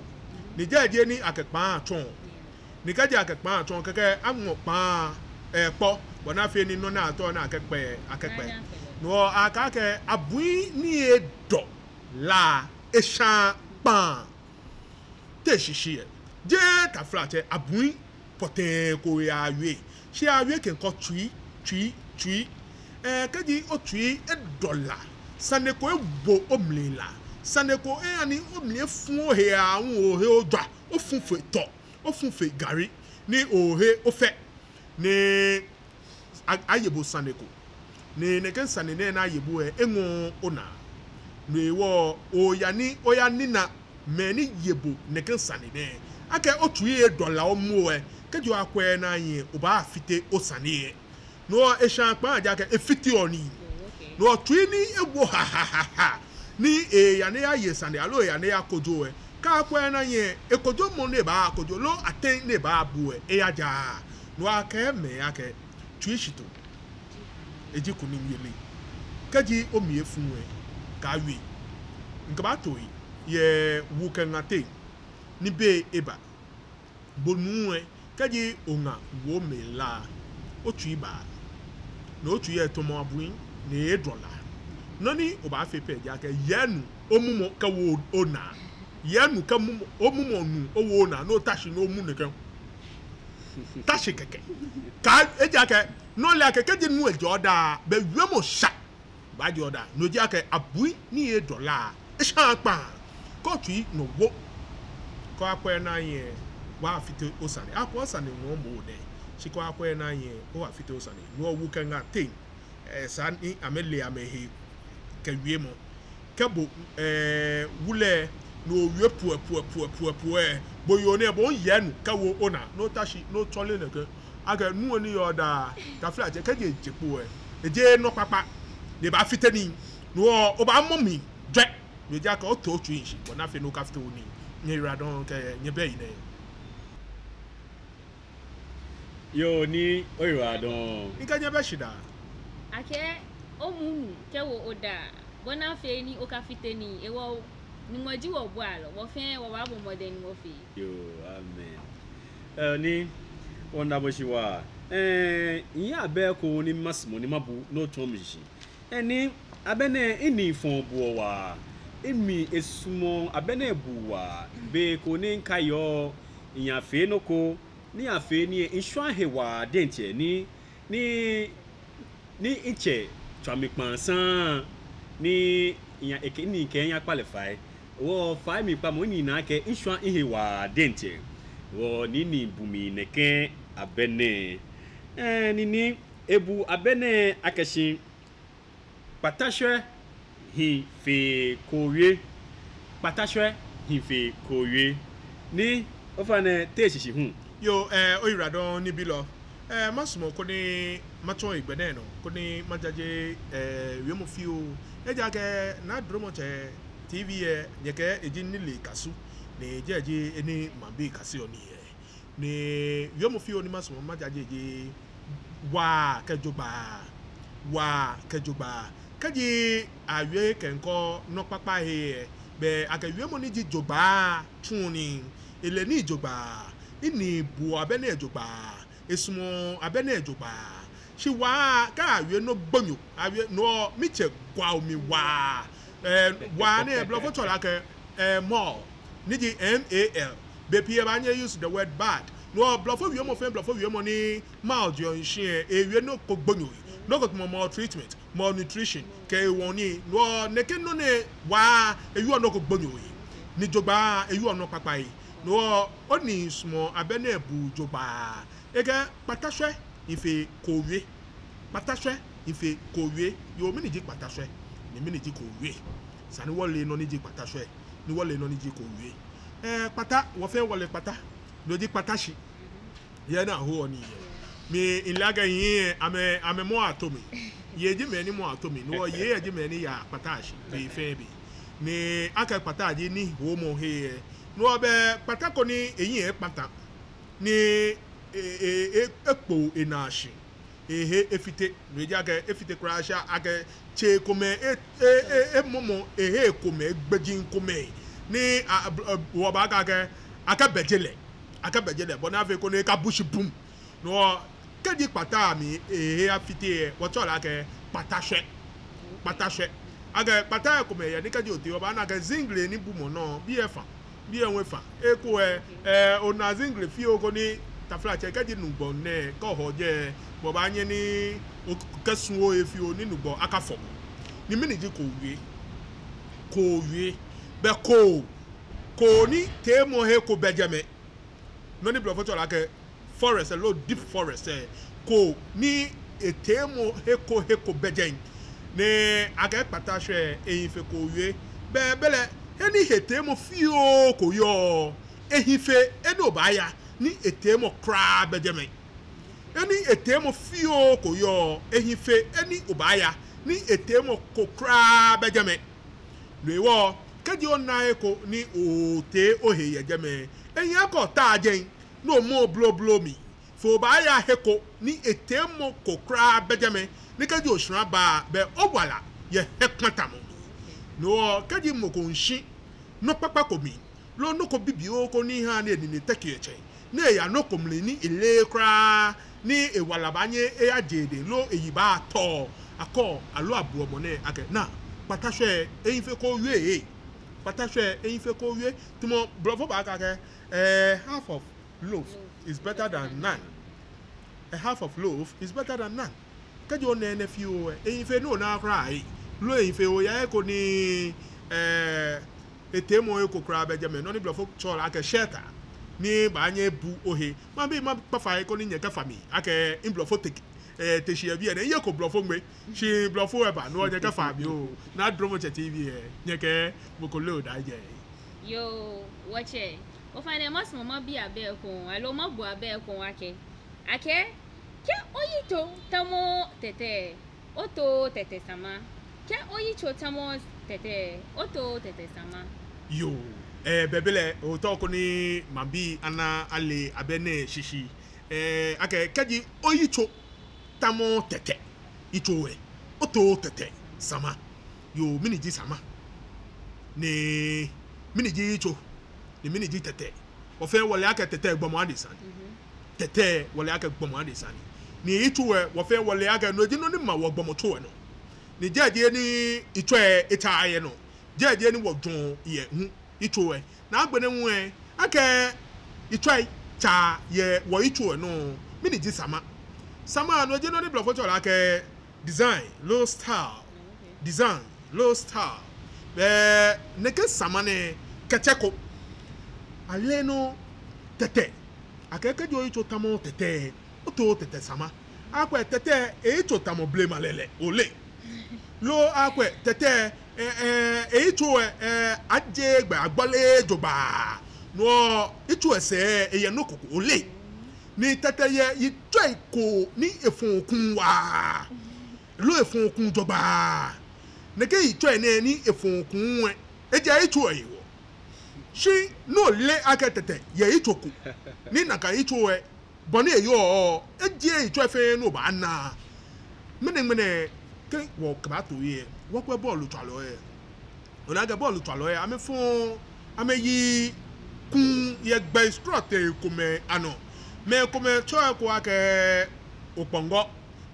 Ni jɛi ji ni akɛ kpaa tsɔɔ. Ni kɛji akɛ kpaa tsɔɔ, kɛkɛ aŋɔ kpaa, eh, kpɔ, bɔ ni afee ni nɔ ni atao ni akɛkpɛ, akɛkpɛ. No hewɔ akɛɛ akɛ abui ni edɔ la, eshaa kpaa. Te shishi lɛ, jeee taflatsɛ, abui pɔtɛɛ ko yaawie. Shi awie kɛkɔ tsui, tsui, tsui. Eh, kɛji otsui edɔ la, sane ko ewo omli la, sane ko eha ni omli efu, ohe aahu, ohe ojwa, ofu fe tɔ, ofu fe gari, ni ohe ofɛ. Ni a-, aye bo sane ko. Ni nɛkɛ sane nɛɛ ni aye bo lɛ, eŋɔɔɔ onaa. No hewɔ oya ni oyanina mɛi ni ye bo nɛkɛ sane nɛɛ. Akɛ otsui edɔ la omuɔ lɛ, kɛji oyakwɛ naa lɛ, obaafite osane lɛ. No hewɔ eshaa kpaa ejaakɛ efiteɔ nii. No hewɔ tsui ni ewo ha ha ha ha, ni eyaa ni eyaye sane aloo eyaa ni eyakojo lɛ, kɛ oyakwɛ naa lɛ, ekojomɔ ni ebaakojo loo atɛŋ ni ebaabu lɛ, eyajaaa. No hewɔ akɛɛ mɛi akɛ, tsui shitoo, eji kunimyeli. Kɛji omli efu lɛ, kaawie. Mikɛbaato he yɛ wu kɛ ŋa teŋ, ni bei eba. Bo nuu lɛ, kɛji oŋa wo omli la, otsui baa. Ni otsui lɛ tamɔ abui, ni edɔ la. Nɔ ni obaafee pɛ ji akɛ, yɛ nu omumɔ kɛwo onaa. Yɛ nu kɛ mumɔ, omumɔ nu owo onaa, ni ota shi ni omu nɛkɛ. Ta shi kɛkɛ. Kɛ, ejaakɛ, no lɛ akɛ kɛji nu lɛ jɛ odaa, belɛ wiemɔ sha baajɛ odaa. No ji akɛ abui ni edɔ la, eshaa kpaa. Kɛ otsui nɔ wo, kɛ oyakwɛ naa lɛ, obaafite osane. Akɛ osane ŋɔɔmɔ nɛ. Shi kɛ oyakwɛ naa lɛ, obaafite osane. No hewɔ wu kɛ ŋa teŋ, eh, esa ni amɛle amɛhe kɛ wiemɔ. Kɛ bo, eh, wu lɛ, ni owie puɛ, puɛ, puɛ, puɛ, puɛ, bo yoo nɛɛ, bo hu yɛ nu kɛwo onaa, ni ota shi, ni otsɔle nɛkɛ. Akɛ nu lɛ ni yɔɔ daa, taflatsɛ, kɛji eje kpo lɛ, ejeee nɔ kpakpa, ni ebaafite nii. No hewɔ obaamɔ mli jwɛ, no ji akɛ oto otsui shishi, bɔ ni afee ni okafite onii. Nyɛyiwaladɔŋŋ kɛ nyɛbɛ yi nɛ. Yoo, Nii, oyiwaladɔŋŋ. Mikɛ nyɛ bɛ shidaa. Akɛ omu nu kɛwo odaa, bɔ ni afee ni okafite nii, hewɔ Nyɔŋmɔ ji wɔbualɔ, wɔ fɛɛ wɔbaabɔ mɔdɛŋ ni wɔfee. Yoo, amen. Eh, Nii, wɔmiida bo shi waa. Eh, miyɛ abɛ ko ni masumɔ ni mabu ni otsɔɔ mi shishi. Eh, Nii, abɛ nɛɛ, minii fɔɔ buɔ waa. Mimli esumɔɔ abɛ nɛɛ buu waa. Be ko ni mikaiɔ, miyafee nɔ ko, ni miyafee nii lɛ, mishwa mihe waa diɛŋtsɛ, ni, ni, ni mitsɛ tswa mi kpaa saŋŋ, ni miya, ekɛɛ, minii kɛɛ miyakpa lɛ fai. Hewɔ fai miikpamɔ, minii na akɛ mishwa mihe waa diɛŋtsɛ. Hewɔ ni minii bu mi nɛkɛ abɛ nɛɛ. Eh, Nii, Nii, ebu abɛ nɛɛ akɛshi, kpatashwɛ hi fe koowie. Kpatashwɛ hi fe koowie. Nii, ofainɛ, te shishi hu? Yoo, eh, oyiwaladɔŋŋ niiatsɛmɛi. Eh, masumɔ koni matsɔ hegbɛ nɛɛ nɔ, koni majaje, eh, wiemɔ fioo. Ejaakɛ Naa Dromɔtsɛ T V lɛ, nyɛkɛɛ eji nilee kasu, ni jɛi ji he ni maŋbii kaseɔ nii yɛ. Ni wiemɔ fioo ni masumɔ majaje ji waa kɛ jogbaŋŋ, waa kɛ jogbaŋŋ. Kɛji awie kɛkɔ nɔ kpakpa he lɛ, belɛ akɛ wiemɔ ni ji jogbaŋŋ tsuɔ nii, ele nii jogbaŋŋ, minii buɔ abɛ nɛɛ jogbaŋŋ, esumɔɔ abɛ nɛɛ jogbaŋŋ. Shi waa, kɛ awie nɔ gbonyo, awie nɔ, mitsɛ gwa mi waa. Eh, waa nɛɛ blɔfo tsɛɔ lɛ akɛ, eh, mal, ni ji M A L. Bei pii lɛ baanyɛ use the word bad. No hewɔ blɔfo wiemɔ fɛɛ blɔfo wiemɔ ni mal jɛɔ shishi lɛ, ewie nɔ ko gbonyo he. Nɔ ko tamɔ maltreatment, malnutrition, kɛ hewɔ nii. No hewɔ nɛkɛ nɔ nɛɛ waa, ewieɔ nɔ ko gbonyo he. Ni jogbaŋŋ, ewieɔ nɔ kpakpa he. No hewɔ, minii sumɔɔ abɛ nɛɛ buu jogbaŋŋ. Ekɛɛ kpatashwɛ hi fe koowie. Kpatashwɛ hi fe koowie. Yoo, mɛni ji kpatashwɛ, ni mɛni ji koowie? Esa ni wɔle nɔ ni ji kpatashwɛ, ni wɔle nɔ ni ji koowie. Eh, kpata, wɔ fɛɛ wɔle kpata. No ji kpata shi. Yɛ naa hoɔ nii yɛ. Mi, mile akɛ yei, amɛ, amɛmɔ ato mli. Yei ji mɛi ni mɔ ato mli. No hewɔ yei ji mɛi ni yaa kpata shi be fɛɛ be. Ni akɛɛ kpata ji nihoomɔ he lɛ. No hewɔ belɛ kpata ko ni eyiŋ ekpata, ni e, e, e, ekpoo enaa shi. ehe efite. No ji akɛ efite kwraa shi akɛ tsei komɛi, e, e, e, emɔmɔ ehe komɛi, egbɛji komɛi. Ni a, a, a, wɔbaakɛɛ akɛ, akɛbɛje lɛ. Akɛbɛje lɛ. Bɔ ni afee koni ekabu shi bum. No hewɔ, kɛji kpataa mli ehe afite lɛ, wɔtsɛɔ lɛ akɛ kpatashwɛ. Kpatashwɛ. Akɛ kpataa komɛi yɛ ni kɛji otee obaana akɛ zingli ni bumɔ nɔ, biɛ efã, biɛ hu efã. Eko lɛ, eh, ona zingli fioo ko ni taflatsɛ kɛji nugbɔ nɛɛ, kɛ ohɔ jɛi, bo obaanyɛ ni okɛsu ohe fioo ni nugbɔ akafɔ bo. Ni mɛni ji koowie? Koowie. Bɛ koo, koo ni teemɔhe ko bɛ jɛmɛ. Nɔ ni blɔfo tsɛɔ lɛ akɛ forest, aloo deep forest, eh, koo ni eteemɔhe ko he ko bɛ jɛi. Ni akɛ kpatashwɛ ehi fe koowie. Bɛ, belɛ, he ni he teemɔ fioo ko yɔɔ, ehi fe he ni obaaya ni eteemɔ kwraa bɛ jɛmɛ. He ni eteemɔ fioo ko yɔɔ, ehi fe he ni obaaya ni eteemɔ ko kwraa bɛ jɛmɛ. No hewɔ, kɛji ona he ko ni otee ohe yɛ jɛmɛ, ehiaa akɛ otaa jɛi, ni omɔ blɔblɔ mli fe obaaya he ko ni eteemɔ ko kwraa bɛ jɛmɛ, ni kɛji oshara ba, bɛ owala yɛ hiɛkpatamɔ mli. No hewɔ, kɛji mɔ ko miishi nɔ kpakpa ko mli, loo nɔ ko bibioo ko ni haa ni enine tɛkeɔ etsɛŋ, ni eya nɔ ko mli ni eleee kwraa, ni ewala baanyɛ eyaje edɛŋ, loo eyi baatɔ, akɛɔ aloo abuɔ mɔ nɛɛ akɛ, naa, kpatashwɛ ehi fe koowie. Kpatashwɛ ehi fe koowie. Tamɔ blɔfo baakɛɛ akɛ, eh, half of loaf is better than none. A half of loaf is better than none. Kɛji ona enɛ fioo lɛ, ehi fe ni onaaa kwraa lɛ, loo ehi fe oya he ko ni, eh, eteemɔhe ko kwraa bɛ jɛmɛ, nɔ ni blɔfo tsɛɔ lɛ akɛ shelter, ni baanyɛ ebu ohe. Mabi, makpa fai koni nyɛkɛfa mi akɛ miblɔfo teke, eh, te shi yɛ biɛ nɛɛ, miyeko blɔfo ŋmɛ, shi blɔfo lɛ ba, no hewɔ nyɛkɛfa mi oo. Naa Dromɔtsɛ T V lɛ, nyɛkɛɛ mɔ ko lɛ odaa jɛi. Yoo, wɔtsɛ, ofainɛ masumɔ mabi abɛ ko, aloo mabu abɛ ko akɛ, akɛ, kɛ oyitso tamɔɔɔ tɛtɛ, otooo tɛtɛ sama. Kɛ oyitso tamɔɔɔ tɛtɛ, otooo tɛtɛ sama. Yoo, eh, bɛ belɛ, ootao koni mabi ana ale abɛ nɛɛ shishi. Eh, akɛ, kɛji oyitso tamɔɔɔ tɛtɛ, yitso lɛ, otooo tɛtɛ sama. Yoo, mɛni ji sama? Ni mɛni ji yitso? Ni mɛni ji tɛtɛ? Wɔ fɛɛ wɔle akɛ tɛtɛ gbɔmɔ adesa ni. Mhm. Tɛtɛ, wɔle akɛ gbɔmɔ adesa ni. Ni yitso lɛ, wɔ fɛɛ wɔle akɛ no ji nɔ ni ma wɔgbɔmɔtso lɛ nɔ. Ni jɛi ji he ni yitsɔi etsaa yɛ nɔ. Jɛi ji he ni wɔjwɛŋɔ yɛ hu, yitso lɛ. Ni agbɛnɛ hu lɛ, akɛ yitsɔi tsaa yɛ wɔyitso lɛ nɔ, mɛni ji sama? Sama, no ji nɔ ni blɔfo tsɛɔ lɛ akɛ design loo style. Okay. Design loo style. Bɛ nɛkɛ sama nɛɛ kɛtsɛko. Ale nɔ tɛtɛ. Akɛ kɛji oyitso tamɔɔɔ tɛtɛ, otooo tɛtɛ sama. Akwɛ tɛtɛ, eyitso tamɔ blema lɛlɛ, ole. Loo akwɛ tɛtɛ, eh, eh, eyitso, eh, eh, ajeee gbɛ agbɔleee jogbaŋŋ. No hewɔ yitso lɛ sɛɛ, eyɛ nɔ ko ko, ole. Ni tɛtɛ yɛ yitsɔi ko ni efɔɔ kuŋ waa. Loo efɔɔ kuŋ jogbaŋŋ. Nɛkɛ yitsɔi nɛɛ ni efɔɔ kuŋ lɛ, ejɛ yitso lɛ hewɔ. Shi ni ole akɛ tɛtɛ yɛ yitso ko, ni nakai yitso lɛ, bɔ ni eyɔɔ, ejieee yitsɔi fɛɛ ni obaana. Ŋmɛnɛŋmɛnɛ, kɛ wɔkɛbaato he lɛ, wɔkwɛ bɔɔlutswalɔi lɛ. Ona akɛ bɔɔlutswalɔi lɛ, amɛfɔɔ, amɛyi kuŋ yɛ gbɛi srɔtoi komɛi anɔ. Mɛi komɛi tsɛɔ eko akɛ okpɔŋɔ,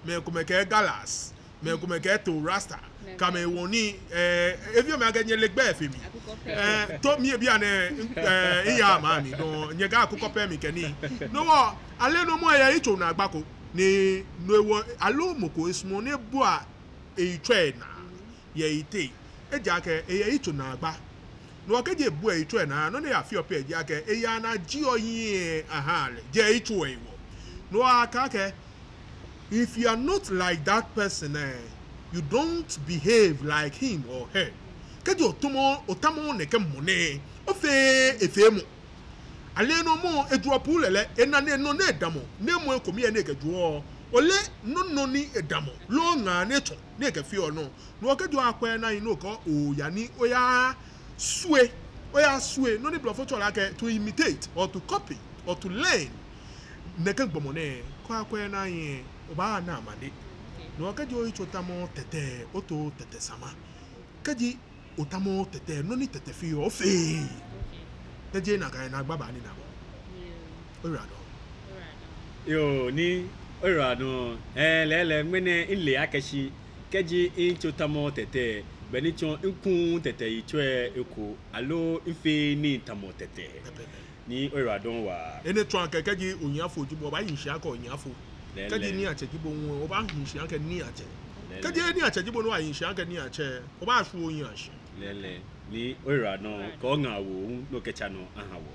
mɛi komɛi kɛɛ galas, mɛi komɛi kɛɛ too rasta. Nɛ. Kɛ amɛwo nii, eh, ebi amɛ akɛ nyɛle gbɛi lɛ fe mi. Akukɔ pɛ. Eh, to mi ebi anɛ, eh, iya ma mi dɔŋŋ, nyɛkɛɛ akukɔ pɛ mikɛ nii. No hewɔ, ale nɔ mɔ lɛ yɛ yitso naagba ko. Ni no hewɔ, aloo mɔ ko esumɔɔ ni ebua eyitsɔi naa yɛ eyiteŋ. Ejaakɛ eyɛ yitso naagba. No hewɔ kɛji ebu eyitsɔi naa, nɔ ni eyafeɔ pɛ ji akɛ eyaa ni ajieɔ eyi lɛ ahaa lɛ, jɛ eyitso lɛ hewɔ. No hewɔ akɛɛ akɛ, if you are not like that person, eh, you don't behave like him or her. Kɛji otamɔɔɔ, otamɔɔɔ nɛkɛ mɔ nɛɛ, ofeee efeemɔ. Ale nɔ mɔ lɛ edrɔpu lɛlɛ, enane nɔ ni edamɔ, ni emɔ ekome lɛ ni ekɛjoɔ. Ole nɔ nɔ ni edamɔ, loo ŋaa ni etsɔ ni ekɛfeɔ nɔ. No hewɔ kɛji akwɛ naa yi no ko oya ni oyasue, oyasue, nɔ ni blɔfo tsɛɔ lɛ akɛ to imitate or to copy or to learn. Nɛkɛ gbɔmɔ nɛɛ, kɛ akwɛ naa yi, obaana amane. Okay. No hewɔ kɛji oyitso tamɔɔɔ Tɛte, otooo Tɛte sama. Kɛji otamɔɔɔ Tɛte, nɔ ni Tɛte feɔ, ofeee. Okay. Kɛji nakai naagba baanina bo. Yoo. Oyiwaladɔŋŋ. Oyiwaladɔŋŋ. Yoo, Nii, oyiwaladɔŋŋ. Ɛɛ, lɛɛlɛŋ, ŋmɛnɛ mile akɛ shi kɛji miyitso tamɔɔɔ Tɛte, belɛ etsɔɔ mikuuu Tɛte yitso lɛ eko, aloo mifeee nii tamɔ Tɛte. Pɛpɛɛpɛ. Nii, oyiwaladɔŋŋ waa. Enɛ tsɔɔ akɛ kɛji ohiafo ji bo, obaahi shi akɛ ohiafo. Lɛɛlɛŋ. Kɛji niiatsɛ ji bo hu, obaahi shi akɛ niiatsɛ. Lɛɛlɛŋ. Kɛji niiatsɛ ji bo ni ohi shi akɛ niiatsɛ, obaashwie ohiɛ shi. Lɛɛlɛŋ. Nii, oyiwaladɔŋŋ, kɛ oŋaawoo hu ni okɛtsa nɔ aha wɔ.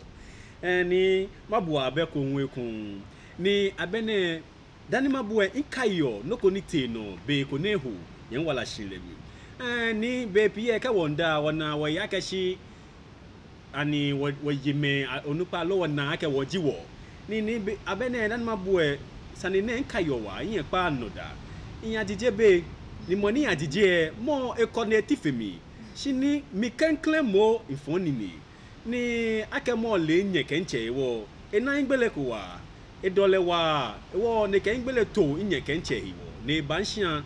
Ɛɛ, Nii, mabu abɛ ko hu ekoŋŋ. Ni abɛ nɛɛ, dani mabu lɛ, mikaiɔ nɔ ko ni tee nɔ be ko ni eho yɛ miwala shihilɛ mli. Ɛɛ, Nii, bei pii lɛ kɛ wɔmiida, wɔnaa wɔhe akɛ shi ani wɔ, wɔyimɛi a, onukpa loo wɔnaa akɛ wɔ ji wɔ. Ni, ni be, abɛ nɛɛ dani mabu lɛ, sane nɛɛ mikaiɔ waa, mihiɛ kpaaa minɔ da. Miyajije be, ni mɔ ni miyajije lɛ, mɔ lɛ ekɔ ni eti fe mi. Shi ni mi klɛŋklɛŋ moŋ mifɔ minine. Ni akɛ mɔ lɛ minyɛ kɛ mitsɛ hewɔ, ena migbele ko waa. Edɔ lɛ waa, hewɔ ni ekɛ migbele to minyɛ kɛ mitsɛ hewɔ. Ni eba mishia,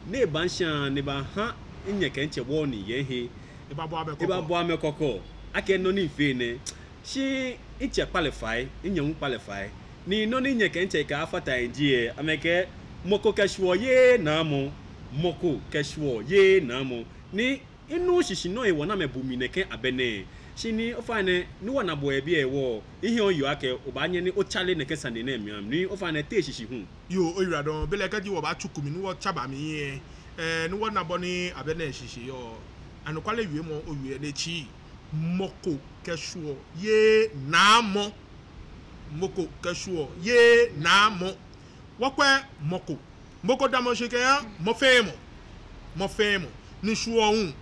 ni eba mishia, ni ebaha minyɛ kɛ mitsɛ wɔ nii yɛ mihe. Ebabɔ amɛ kɔkɔ. Ebabɔ amɛ kɔkɔ akɛ nɔ ni mifee nɛ. Shi mitsɛ kpa lɛ fai, minyɛ hu kpa lɛ fai. Ni nɔ ni minyɛ kɛ mitsɛ kɛyafata he ji lɛ, amɛkɛɛ mɔ ko kɛ shwuɔ yeee naamɔ, mɔ ko kɛ shwuɔ yeee naamɔ. Ni minuuu shishi nɔ hewɔ ni amɛbu mi nɛkɛ abɛ nɛɛ. Shi Nii, ofainɛ, ni wɔna bo yɛ biɛ hewɔ, mihiɛ yɔɔ akɛ obaanyɛ ni otsale nɛkɛ sane nɛɛ mli aha mi. Nii, ofainɛ, tee shishi hu. Yoo, oyiwaladɔŋŋ, belɛ kɛji wɔbaatsu kuu mli ni wɔtsa ba mli lɛ, ɛɛ, ni wɔna bɔ ni abɛ nɛɛ shishi yɔɔ. Anɔkwale wiemɔ owie lɛ, etsɔɔ mɔ ko kɛ shwuɔ yeee naamɔ. Mɔ ko kɛ shwuɔ yeee naamɔ. Wɔkwɛ mɔ ko. Mɔ ko damɔ shi kɛha mɔ fɛɛ mɔ. Mɔ fɛɛ mɔ. Ni shwuɔ hu,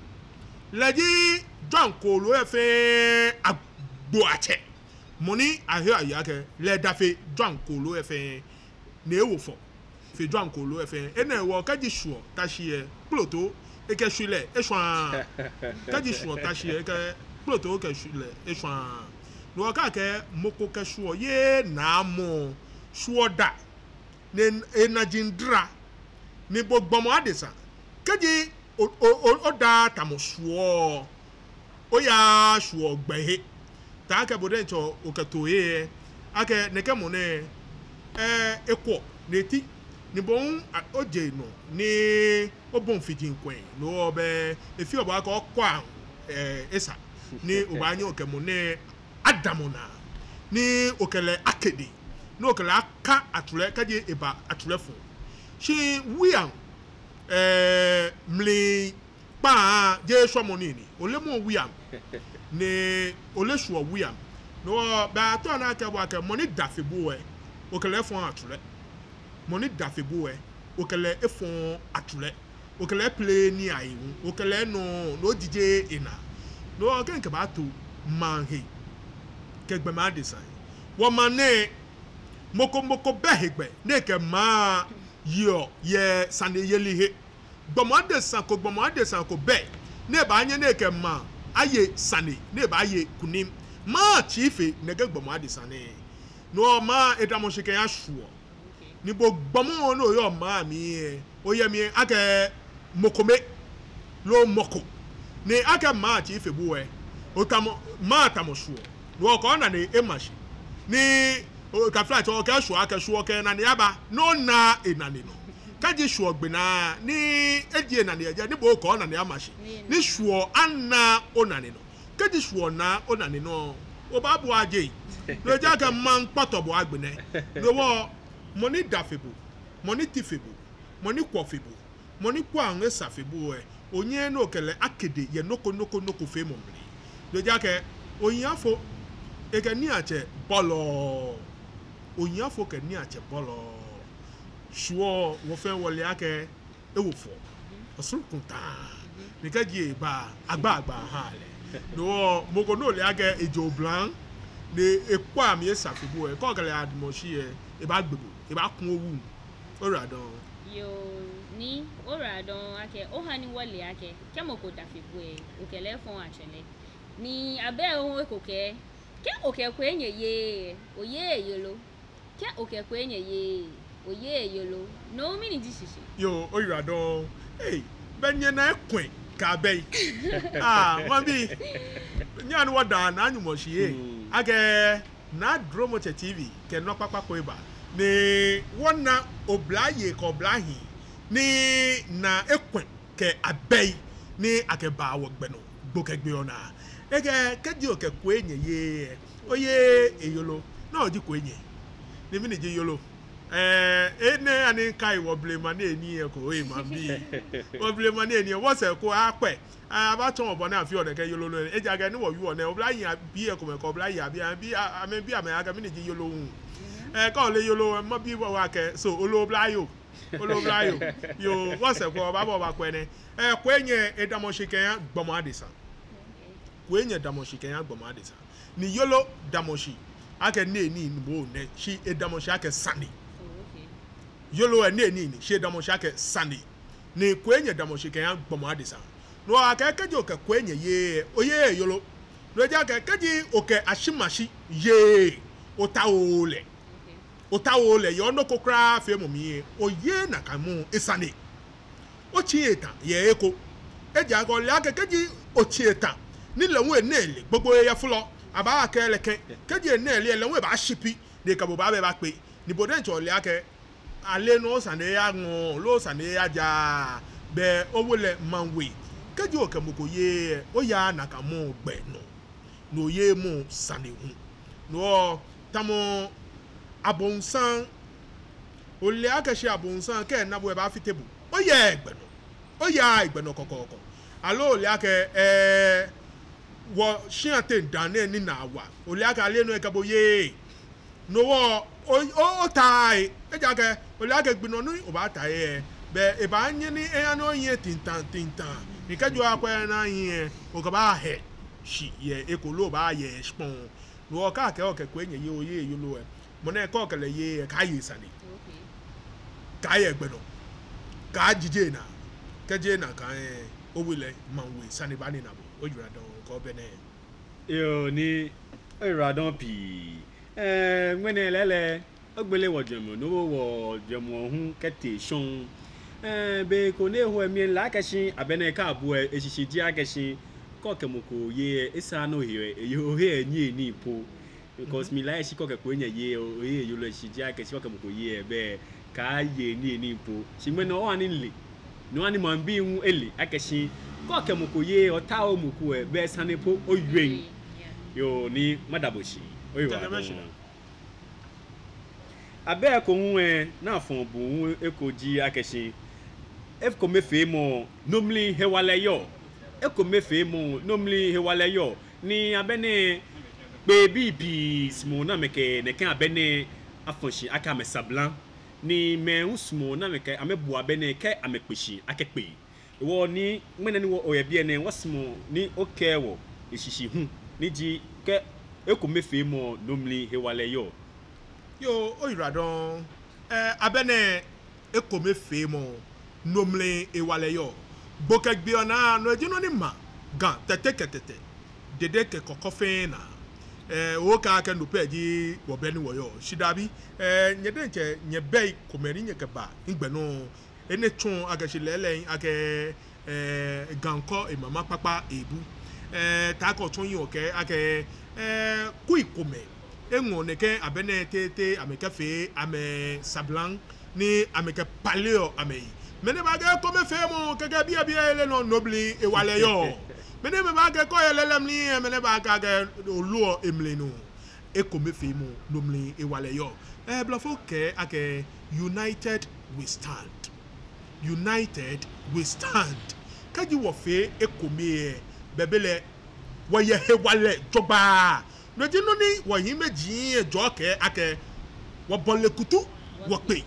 lɛ ji jwɛi kooloi lɛ fɛɛ agbo atsɛ. Mɔ ni aheɔ ayeɔ akɛ lɛ da fe jwɛi kooloi lɛ fɛɛ, ni ewo fɔ fe jwɛi kooloi lɛ fɛɛ. Enɛ hewɔ kɛji shwuɔ ta shi lɛ, kplotoo ekɛ shwilɛ eshwaa. Kɛji shwuɔ ta shi lɛ, ekɛ kplotoo ekɛ shwilɛ eshwaa. No hewɔ kɛ akɛɛ mɔ ko kɛ shwuɔ yeee naamɔ, shwuɔ da, ni enaji dara, ni bo gbɔmɔ adesa, kɛji o, o, o, odaaa tamɔ shwuɔ, oyaaa shwuɔ gbɛhe, taakɛ bo diɛŋtsɛ okɛto he lɛ, akɛ nɛkɛ mɔ nɛɛ, ɛɛ, ekwɔ, ni eti, ni bo hu a, oje nɔ, ni obɔi fiji kwɛŋ, no hewɔ bɛ, efeɔ bo akɛ okwɛa, ɛɛ, esa, ni obaanyɛ okɛ mɔ nɛɛ adamɔ naa, ni okɛ lɛ akedi, ni okɛ lɛ aka atsulɛ, kɛji eba atsulɛ fɔŋ. Shi wuiaŋ, ɛɛ, mli kpaa jeee shwɛmɔ nii ni. Ole mɔ wuiaŋ, ni ole shwuɔ wuiaŋ. No hewɔ bɛ atsɔɔ nɔ akɛ bo akɛ mɔ ni da fe bo lɛ, okɛ lɛ fɔɔɔ atsulɛ. Mɔ ni da fe bo lɛ, okɛ lɛ efɔɔɔ atsulɛ. Okɛ lɛ peleee nii ahe hu, okɛ lɛ nɔɔɔ, ni ojijeee enaa. No hewɔ kɛ mikɛbaato maŋ he kɛ gbɔmɔ adesa he. Wɔmaŋ nɛɛ, mɔ ko mɔ ko bɛ hegbɛ ni ekɛ maŋ yeɔ yɛ saneyeli he. Gbɔmɔ adesa ko, gbɔmɔ adesa ko bɛ ni ebaanyɛ ni ekɛ maŋ aye sane, ni ebaaye kunim. Maŋ tsii fe nɛkɛ gbɔmɔ adesa nɛɛ. No hewɔ maŋ edamɔ shi kɛha shwuɔ. Ni bo gbɔmɔ ni oyɔɔ maŋ mli lɛ, oyɛ mli akɛ mɔ kome loo mɔ ko. Ni akɛ maŋ tsii fe bo lɛ, otamɔ, maŋ tamɔ shwuɔ. No hewɔ kɛ onane ema shi. Ni o, taflatsɛ, okɛɛ shwuɔ akɛ shwuɔ kɛ enane aba, ni onaaa enane nɔ. Kɛji shwuɔ gbe naa, ni eji enane yɛ jɛi, ni bo okɛ onane ama shi, ni shwuɔ anaaa onane nɔ. Kɛji shwuɔ naa onane nɔ, obaabua jeŋ. No ji akɛ maŋ kpɔtɔ bo agbɛnɛ. No hewɔ mɔ ni da fe bo, mɔ ni ti fe bo, mɔ ni kwɔ fe bo, mɔ ni kwɛɔ esa fe bo lɛ, onyɛɛɛ ni okɛ lɛ akedi yɛ nɔ ko nɔ ko nɔ ko feemɔ mli. No ji akɛ ohiafo, ekɛ niiatsɛ bɔlɔɔ. Ohiafo kɛ niiatsɛ bɔlɔɔ. Shwuɔ, wɔ fɛɛ wɔle akɛ ewo fɔ. Osuruku taa. Ni kɛji eba, agba agba aha lɛ. No hewɔ mɔ ko ni ole akɛ ejo blaŋ, ni ekwɛɔ mli esa fe bo lɛ, kɛ okɛ lɛ yadamɔ shi lɛ, ebaagbe bo, ebaaku owu. Oyiwaladɔŋŋ. Yoo, Nii, oyiwaladɔŋŋ akɛ oha ni wɔle akɛ kɛ mɔ ko da fe bo lɛ, okɛ lɛ fɔɔɔ atsulɛ. Ni abɛ lɛ hu eko kɛɛ, kɛ okɛ kwɛ nyɛ yeee, oyeee eyeee lo. Kɛ okɛ kwɛ nyɛ yeee, Oyeee yolo. No mɛni ji shishi? Yoo, oyiwaladɔŋŋ. Ei, bɛ nyɛna ekwɛ̃ kɛ abɛi. Ah, maŋbii. Nyɛhaa ni wɔda Naa Nyɔŋmɔ shi. Hmm. Akɛ Naa Dromo Tsɛ T V kɛ nɔ kpakpa ko eba. Ni wɔna oblayei kɛ oblahii ni naa ekwɛ̃ kɛ abɛi ni akɛbaa wɔgbɛ nɔ gbo kɛ gbi ona. Ekɛɛ kɛji okɛ Kwei nyɛ yeee, oyeee eyolo. Nɔ ji Kwei nyɛ. Ni mɛni ji yolo? Ɛɛ, enɛ ani kai wɔ blema nɛɛ ni eko, ei maŋbii. Wɔ blema nɛɛ ni wɔsɛɛ ko akwɛ. Abaatsɔɔ wɔ bɔ ni afeɔ nɛkɛ yolo nɛɛ. Ejaakɛ ni wɔyɔɔ nɛɛ, oblahii abii ekomɛi kɛ oblahii abii, abii, a, amɛbi amɛ akɛ mɛni ji yolo hu. Ɛɛ, kɛ ole yolo, mabi bo akɛ, so, ole oblayoo. Ole oblayoo. Yoo, wɔsɛɛ ko, obaaba, obaakwɛ nɛ. Ɛɛ, Kwei nyɛ edamɔ shi kɛha gbɔmɔ adesa. Kwei nyɛ damɔ shi kɛha gbɔmɔ adesa. Ni yolo damɔ shi akɛ nɛɛ ni ni bo nɛ, shi edamɔ shi akɛ sane. Yolo lɛ nɛɛ ni ni, shi edamɔ shi akɛ sane. Ni Kwei nyɛ damɔ shi kɛha gbɔmɔ adesa. No hewɔ akɛɛ kɛji okɛ Kwei nyɛ yeee, oyeee yolo. No ji akɛ kɛji okɛ ashimashi yeee, otaooo lɛ. Otaooo lɛ yɛ onɔ ko kwraa feemɔ mli lɛ, oyeee nakai mɔ esane. Otsiii eta yɛ he ko. Ejaakɛ ole akɛ kɛji otsi eta ni lɛ hu enɛ ele gbogbo eyɛ flɔ, abaakɛɛ lɛ akɛ, kɛji enɛ ele lɛ hu ebaashi pi, ni ekɛ bo baaba ebakpe. Ni bo diɛŋtsɛ ole akɛ ale nɔ osane eyaŋɔɔ, loo osane eyajaaa, bɛ owe lɛ maŋ we. Kɛji okɛ mɔ ko yeee, oyaaa nakai mɔ gbɛ nɔ. No oyeee mɔ sane hu. No hewɔ tamɔ abonsam, ole akɛ shi abonsam kɛ ena bo ebaafite bo. Oyaaa egbɛ nɔ. Oyaaa egbɛ nɔ kɔkɔɔkɔ. Aloo ole akɛ, ɛɛ, wɔshia teŋ daa nɛɛ ni naa wa. Ole akɛ ale nɔ ekɛ bo yeee. No hewɔ, o, o, otaaa he. Ejaakɛ ole akɛ gbi nɔ ni obaata he lɛ, bɛ ebaanyɛ ni eha ni ohiɛ tintaŋ tintaŋ. Ni kɛji okwɛɛɛ ni ahiɛ lɛ, okɛbaahɛ shi yɛ he ko loo obaaye shikpɔŋ. No hewɔ kɛ akɛɛ okɛ Kwei nyɛ yeee, oyeee yolo lɛ, mɔ nɛɛ kɛ okɛ lɛ yeee lɛ, kaaye sane. Kaaye egbɛ nɔ. Kaajije enaa. Kɛji ena kã lɛ, owe lɛ maŋ we, sane baanina bo. Oyiwaladɔŋŋ kɛ obɛ nɛɛ. Yoo, Nii, oyiwaladɔŋŋ pii. Ɛɛ, ŋmɛnɛ lɛɛlɛŋ, ogbele wɔjwɛŋmɔ, ni owo wɔjwɛŋmɔ hu kɛtee shɔŋŋ. Ɛɛ, be ko ni eho lɛ mile akɛ shi abɛ nɛɛ kɛ abu lɛ, eshishi ji akɛ shi kɛ okɛ mɔ ko yeee lɛ, esaaa ni ohe lɛ, eye ohe lɛ niyenii po. Because mile akɛ shi kɛ okɛ Kwei nyɛ yeee lɛ, oyeee yolo lɛ, eshishi ji akɛ shi kɛ okɛ mɔ ko yeee lɛ, bɛ kaaye niyenii po. Shi ŋmɛnɛ oha ni mile, ni oha ni maŋbii hu ele akɛ shi kɛ okɛ mɔ ko yeee lɛ, otaooo mɔ ko lɛ, bɛ sane po oyeee. Yoo, Nii, mada bo shi. Oyiwaladɔŋŋ. Abɛ ko hu lɛ, ni afɔɔ buu hu eko ji akɛ shi ekomefeemɔ, no mli hewalɛ yɔɔ. Ekomefeemɔ, no mli hewalɛ yɔɔ. Ni abɛ nɛɛ, kpee bibii sumɔɔ ni amɛkɛ nɛkɛ abɛ nɛɛ afɔ shi akɛ amɛsablaŋ. Ni mɛi hu sumɔɔ ni amɛkɛ, amɛbu abɛ nɛɛ kɛ amɛkpe shi akɛ kpee. Hewɔ Nii, ŋmɛnɛ ni wɔ, oyɛ biɛ nɛɛ, wɔsumɔɔ ni okɛɛ wɔ eshishi hu, ni ji akɛ ekomefeemɔ, no mli hewalɛ yɔɔ. Yoo, oyiwaladɔŋŋ. Ɛɛ, abɛ nɛɛ ekomefeemɔ, no mli hewalɛ yɔɔ. Gbo kɛ gbi ona, no ji nɔ ni ma Ga Tɛte kɛ Tɛtɛ, Dede kɛ Kɔkɔ fɛɛ naa. Ɛɛ, okɛɛ akɛ no pɛ ji wɔbɛ ni wɔyɔɔ. Shi dabi, ɛɛ, nyɛ diɛŋtsɛ nyɛbɛ komɛi ni nyɛkɛba migbɛ nɔ. Enɛ tsɔɔ akɛ shi lɛɛlɛŋ akɛ, ɛɛ, Ga kɔ emama kpakpa ebu. Ɛɛ, taakɛ otsɔ hiɛ okɛɛ akɛ, ɛɛ, kui komɛi eŋɔ nɛkɛ abɛ nɛɛ tete amɛkɛfee amɛsablaŋ ni amɛkɛpaleɔ amɛyi. Mɛi nɛɛ baakɛɛ ekomefeemɔ, kɛkɛ biɛ biɛ ele nɔ, no mli hewalɛ yɔɔ. Mɛi nɛɛ baakɛɛ kɛ oyɛ lɛlɛ mli lɛ, mɛi nɛɛ baakɛɛ akɛ oluɔ emli nɔ. Ekomefeemɔ, no mli hewalɛ yɔɔ. Ɛɛ, blɔfo kɛɛ akɛ united we stand. United we stand. Kɛji wɔfee ekome lɛ, belɛ wɔyɛ hewalɛ jogbaŋŋ. No ji nɔ ni wɔhiimeji lɛ jɔɔ kɛɛ akɛ wɔbɔle kutu wɔkpe.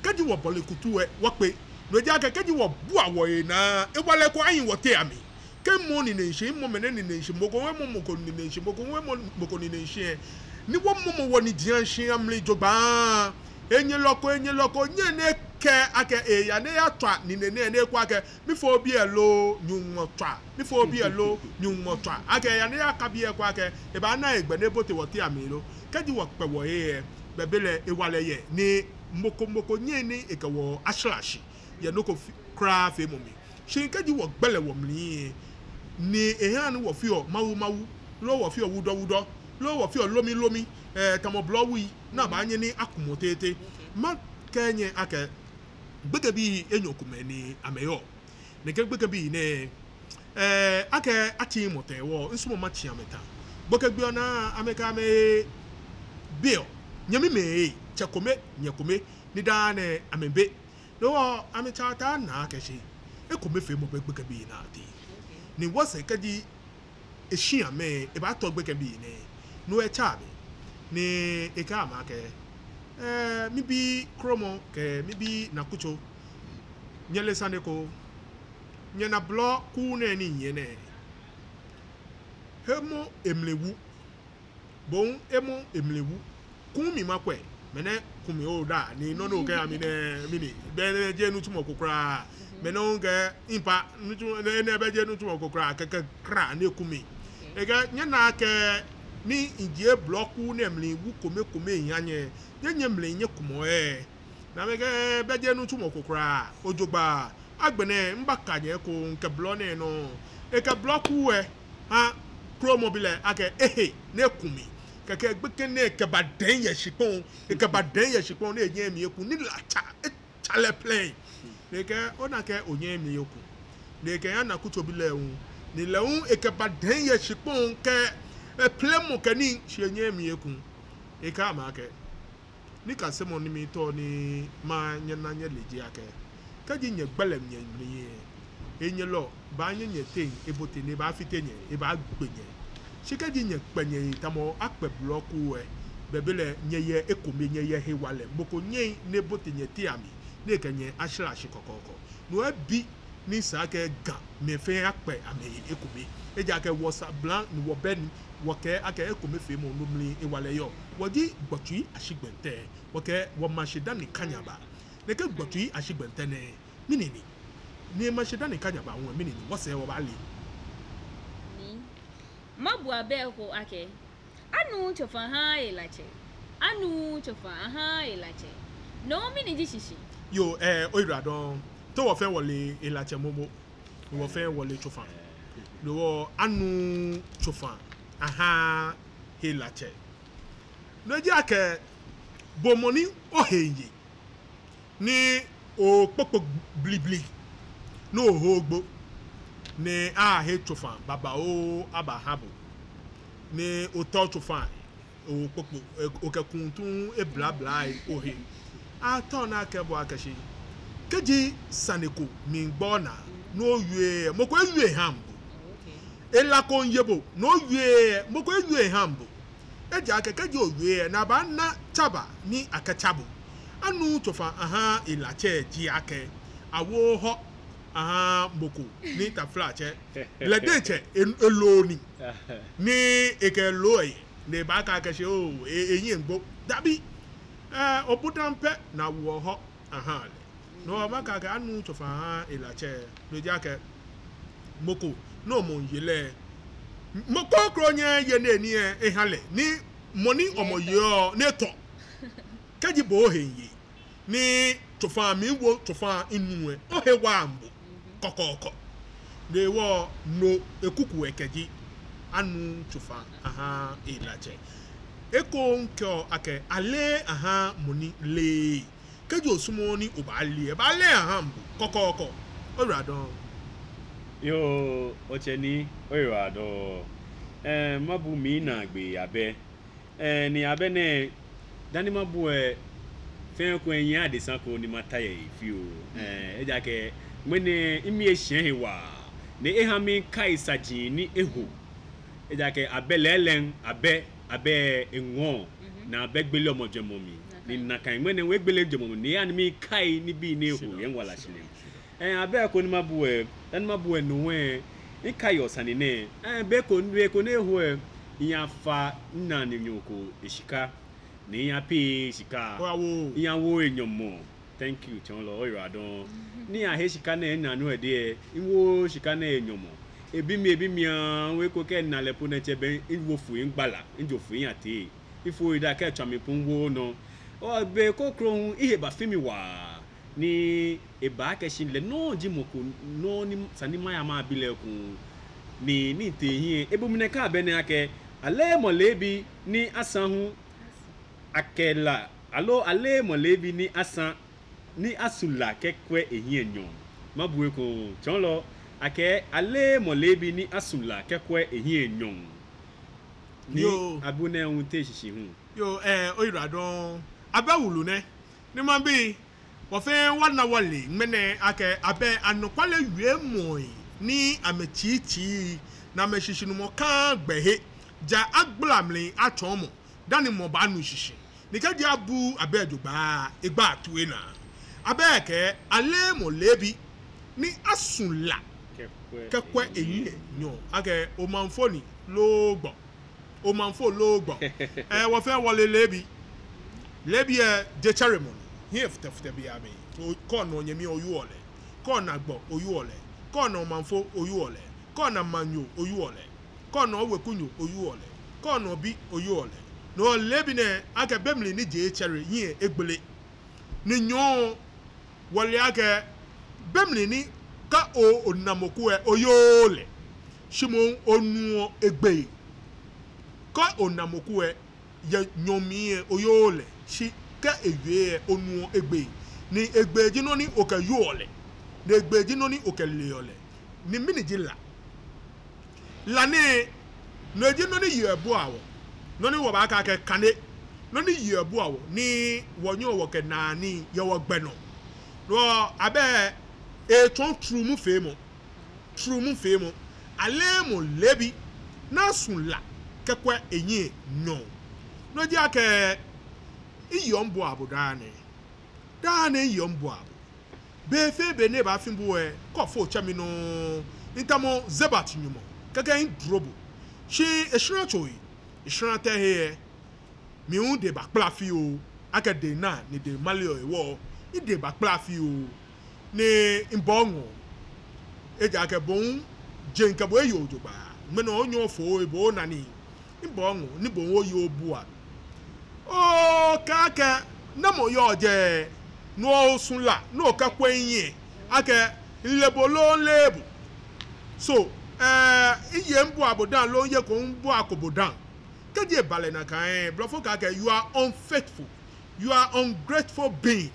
Kɛji wɔbɔle kutu lɛ wɔkpe, no ji akɛ kɛji wɔbua wɔhe naa, hewalɛ ko ahi wɔteŋ amli. Kɛ mɔ nine shi, mɔ mɛnɛ nine shi, mɔ ko hu emɔ mɔ ko nine shi, mɔ ko hu emɔ mɔ ko nine shi lɛ, ni wɔmɔmɔ wɔnijiaŋshi amli jogbaŋŋ. Henyɛlɔ ko, henyɛlɔ ko nyɛŋ ni ekɛɛ akɛ eeya ni eyatswa nine nɛɛ ni ekwɛ akɛ mifo biɛ lo, Nyɔŋmɔ tswa, mifo biɛ lo, Nyɔŋmɔ tswa. Akɛ eeya ni eyaka biɛ ekwɛ akɛ ebaana hegbɛ ni ebote wɔteŋ amli lo. Kɛji wɔkpɛ wɔhe lɛ, belɛ hewalɛ yɛ ni mɔ ko mɔ ko nyɛŋ ni ekɛ wɔ ashla shi yɛ nɔ ko kwraa feemɔ mli. Shi kɛji wɔgbele wɔmli lɛ, ni ehaa ni wɔfeɔ mawu mawu, loo wɔfeɔ wudɔ wudɔ, loo wɔfeɔ lomi lomi, eh, tamɔ blɔ wui, ni abaanyɛ ni akumɔ tete. Makɛɛ nyɛ akɛ gbekɛbii enyɔ komɛi ni amɛyɔɔ. Nɛkɛ gbekɛbii nɛɛ, eh, akɛ atsĩ amɛtã hewɔ, misumɔɔ matsĩ amɛtã. Gbekɛbii onaa amɛkɛ amɛbiɔ, nyɛmimɛi, tsɛ kome, nyɛ kome, ni daa nɛɛ amɛbɛ. No hewɔ amɛtsɛ ataa naa akɛ shi ekomefeemɔ bɛ gbekɛbii nɛɛ ateŋ. Ni wɔsɛɛ kɛji eshi amɛ, ebaatɔ gbekɛbii nɛɛ, no etsɛ amɛ. Ni ekɛɛ amɛ akɛ, eh, mibi Kromɔ kɛ mibi Nakutso, nyɛle sane ko? Nyɛna blɔ kuu nɛɛ ni mihiɛ nɛɛ? Hemɔ emli wu. Bo hu hemɔ emli wu. Kuu mi makwɛ. Mɛni kuu mi oda ni nɔ ni okɛha mi nɛɛ, mɛni? Bɛ jeee nitsumɔ ko kwraa. Mɛni okɛɛ, mipapa, nitsumɔ nɛɛ, nɛɛ bɛ jeee nitsumɔ ko kwraa. Kɛkɛ kra ni ekuu mi. Ekɛɛ nyɛna akɛ ni mijie blɔ kuu nɛɛ mli wu kome kome miha nyɛ, nyɛ nyɛmli nyɛkumɔ lɛ? Ni amɛkɛɛ bɛ jeee nitsumɔ ko kwraa. Ojogbaŋŋ. Agbɛnɛ mibaka nyɛ eko mikɛ blɔ nɛɛ nɔ. Ekɛ blɔ kuu lɛ ha Kromɔbi lɛ akɛ ehe ni eku mi. Kɛkɛ gbekɛ nɛɛ kɛba dɛŋ yɛ shikpɔŋ, ekɛba dɛŋ yɛ shikpɔŋ ni enyɛɛɛ mli eku, ni la tsa, etsa lɛ plɛŋ. Ni ekɛɛ ona akɛ onyɛɛɛ mli eku. Ni ekɛha Nakutsobi lɛ hu. Ni lɛ hu ekɛba dɛŋ yɛ shikpɔŋ kɛ eplɛŋmɔ kɛ nii, shi enyɛɛɛ mli eku. Ekɛɛ amɛ akɛ nikasemɔ ni mitao ni manyɛ ni nyɛle ji akɛ, kɛji nyɛgbele nyɛmli lɛ, henyɛlɔ baanyɛ nyɛteŋ ebote ni ebaafite nyɛ, ebaagbe nyɛ. Shi kɛji nyɛkpɛ nyɛhe tamɔ akpɛ blɔ kuu lɛ, belɛ nyɛyɛ ekome, nyɛyɛ hewalɛ. Mɔ ko nyɛŋ ni ebote nyɛteŋ amli ni ekɛ nyɛ ashla shi kɔkɔɔkɔ. No ebi ni sa akɛ Gamɛi fɛɛ akpɛ amɛhe ekome. Ejaakɛ wɔsablaŋ ni wɔbɛ ni wɔkɛɛ akɛ ekomefeemɔ, no mli hewalɛ yɔɔ. Wɔji Gbɔtui Ashigbɛntɛ. Wɔkɛɛ wɔmashi dani kanya ba. Nɛkɛ Gbɔtui Ashigbɛntɛ nɛɛ, mɛni ni? Ni mashi dani kanya ba hu, mɛni ni? Wɔsɛɛ wɔbaale. Ni mabu abɛ ko akɛ, anuuu tsofa ahaaa helatsɛ. Anuuu tsofa ahaaa helatsɛ. No mɛni ji shishi? Yoo, eh, oyiwaladɔŋŋ. Te wɔ fɛɛ wɔle helatsɛ momo. Wɔ fɛɛ wɔle tsofa. No hewɔ anuuu tsofa ahaaa helatsɛ. No ji akɛ bo mɔ ni ohe ye ni okpokpo blibli ni oho ogbo ni ahe tsofa babaoo abaha bo ni otɔ tsofa okpokpo, okɛ kuŋtu eblabla ohe. Atao ni akɛɛ bo akɛ shi kɛji sane ko miigba onaa ni owie, mɔ ko ewie ehaaa bo. Hela ko miiye bo ni owie, mɔ ko ewie ehaaa bo. Ejaakɛ kɛji owie lɛ, ni abaana tsaba ni akɛtsa bo. Anuuu tsofa ahaaa helatsɛ ji akɛ awooo hɔ ahaaa mɔ ko ni taflatsɛ. Lɛ diɛŋtsɛ e-, eloo ni. Ni ekɛ loo lɛ, ni ebaakɛɛ akɛ shi oo, e-, eyi egbo. Dabi. Eh, obudaŋ pɛ ni awoɔ hɔ ahaa lɛ. No hewɔ makɛɛ akɛ anuuu tsofa ahaaa helatsɛ. No ji akɛ mɔ ko ni omɔ miiye lɛ, mɔ kroko nyɛɛɛ eye ni eni lɛ eha lɛ, ni mɔ ni omɔ yeɔ ni etɔ. Kɛji bo ohe miiye ni tsofa miiwo tsofa minu lɛ, ohe waaa bo kɔkɔɔkɔ. No hewɔ no ekuku lɛ kɛji anuuu tsofa ahaaa helatsɛ. Eko mikɛɔ akɛ aleee ahaaa mɔ ni leee. Kɛji osumɔɔɔ ni obaale lɛ, baale ahaaa bo kɔkɔɔkɔ. Oyiwaladɔŋŋ. Yoo, otsɛ ni, oyiwaladɔŋŋ. Eh, mabu minaagbee abɛ. Eh, ni abɛ nɛɛ, dani mabu lɛ, fɛɛ ko lɛ miyɛ adesa ko ni mata he fioo. Eh, ejaakɛ ŋmɛnɛ mimii eshɛ he waa, ni eha mikai saji ni eho. Ejaakɛ abɛ lɛɛlɛŋ, abɛ, abɛ eŋɔɔ, ni abɛ gbeleɔ mɔ jwɛŋmɔ mli. Ni nakai ŋmɛnɛ hu egbele mijwɛŋmɔ mli, ni eha ni mikai nibii ni eho yɛ miwala shihilɛ. Eh, abɛ ko ni mabu lɛ, dani mabu lɛ no lɛ, mikaiɔ sane nɛɛ. Eh, be ko, be ko ni eho lɛ, miyafa minaanyo ko eshika. Ni miyapee shika. Oyawo. Miyawo enyɔmɔ. Thank you, tsɔɔlɔ, oyiwaladɔŋŋ. Ni miyahe shika nɛɛ minaa nɔ ede lɛ, miwo shika nɛɛ enyɔmɔ. Ebi mi, ebi mi aahu, eko kɛ mina lɛ po nɛɛ tsɛ bɛ, miwo foi migbala, mijo foi miyatee. Mifo eda kɛ tswa mi po miwo nɔ. Ɔ, be kroko hu, ehe bafi mi waa. Ni eba akɛ shi lɛ nɔŋŋ ji mɔ ko nɔ ni esa ni maya mabi lɛ ekoŋŋ. Ni, ni mitee ehiɛ, ebu mi nɛkɛ abɛ nɛɛ akɛ, aleee mɔ leebi ni asaŋ hu akɛ la, aloo aleee mɔ leebi ni asaŋ, ni asu la kɛkwɛ ehiɛ nyɔɔŋ. Mabu ekoŋŋ, tsɔɔlɔ, akɛ aleee mɔ leebi ni asu la kɛkwɛ ehiɛ nyɔɔŋ. Ni yoo, abu nɛɛ hu te shishi hu. Yoo, ɛɛ, oyiwaladɔŋŋ. Abɛ wulu nɛ. Ni mabi, wɔ fɛɛ wɔna wɔle ŋmɛnɛ akɛ abɛ anɔkwale wiemɔi ni amɛtsitsii, ni amɛshishinumɔ kã gbɛhe, ja agbla mli atsɔɔ mɔ, dani mɔ baanu shishi. Ni kɛji abu abɛ jogbaŋŋ, egbaa toi naa. Abɛ kɛɛ, aleee mɔ leebi ni asu la kɛkwɛ ehiɛ nyɔɔŋ. Akɛ omanfo ni loo gbɔ. Omanfo loo gbɔ. Ɛɛ, wɔ fɛɛ wɔle leebi. Leebi lɛ, jetsɛremɔ ni. Hiɛ futɛfutɛ be amli. Kɛ ona onyɛmi, oyoo lɛ. Kɛ ona gbɔ, oyoo lɛ. Kɛ ona omanfo, oyoo lɛ. Kɛ ona maŋnyo, oyoo lɛ. Kɛ ona owekunyo, oyoo lɛ. Kɛ ona obi, oyoo lɛ. No leebi nɛɛ, akɛ be mli ni je etsɛre, hiɛ egbele. Ni nyɔɔŋ, wɔle akɛ be mli ni kɛ o, ona mɔ ko lɛ, oyoo lɛ. Shi moŋ onuɔ egbee. Kɛ ona mɔ ko lɛ, yɛ nyɔɔŋ mli lɛ, oyoo lɛ. Shi kɛ ewie lɛ, onuɔ egbee. Ni egbee ji nɔ ni okɛyoɔ lɛ. Ni egbee ji nɔ ni okɛleɔ lɛ. Ni mɛni ji la? La nɛɛ, no ji nɔ ni yeɔ ebuaa wɔ. Nɔ ni wɔbaakɛɛ akɛ kane. Nɔ ni yeɔ ebuaa wɔ, ni wɔnyɛɔ wɔkɛnaa nii yɛ wɔgbɛ nɔ. No abɛ etsɔɔ trumu feemɔ. Trumu feemɔ. Aleee mɔ leebi ni asu la kɛkwɛ ehiɛ nyɔɔŋ. No ji akɛ, miyeɔ mibuaa bo daa nɛɛ. Daa nɛɛ miyeɔ mibuaa bo. Be fɛɛ be ni ebaafi bo lɛ, kɛ ofo otsɛ mi nɔŋŋ, mitamɔ Zebat Nyɔŋmɔ, kɛkɛ midro bo. Shi eshara tsoi, eshara tɛ he lɛ, mi hu midɛ baakpala fioo, akɛ dɛŋ naa ni dɛŋ maleɔ hewɔ, midɛ baakpala fioo, ni mibɔɔ ŋɔɔ. Ejaakɛ bo hu, jeŋ kɛ bo eyeee jogbaŋŋ, ŋmɛnɛ onyɛ ofo ebo onaa nii. Mibɔɔ ŋɔɔ ni bo hu oye obua. Okɛɛ akɛ, namɔ yɔɔ jɛi, ni osu la, ni okɛkwɛ mihiɛ, akɛ mile bo loo mileee bo. So, ɛɛ, miye mibua bo dã loo miyeko mibuako bo dã. Kɛji eba lɛ nakai lɛ, blɔfo kɛɛ akɛ, you are unfaithful, you are ungrateful being.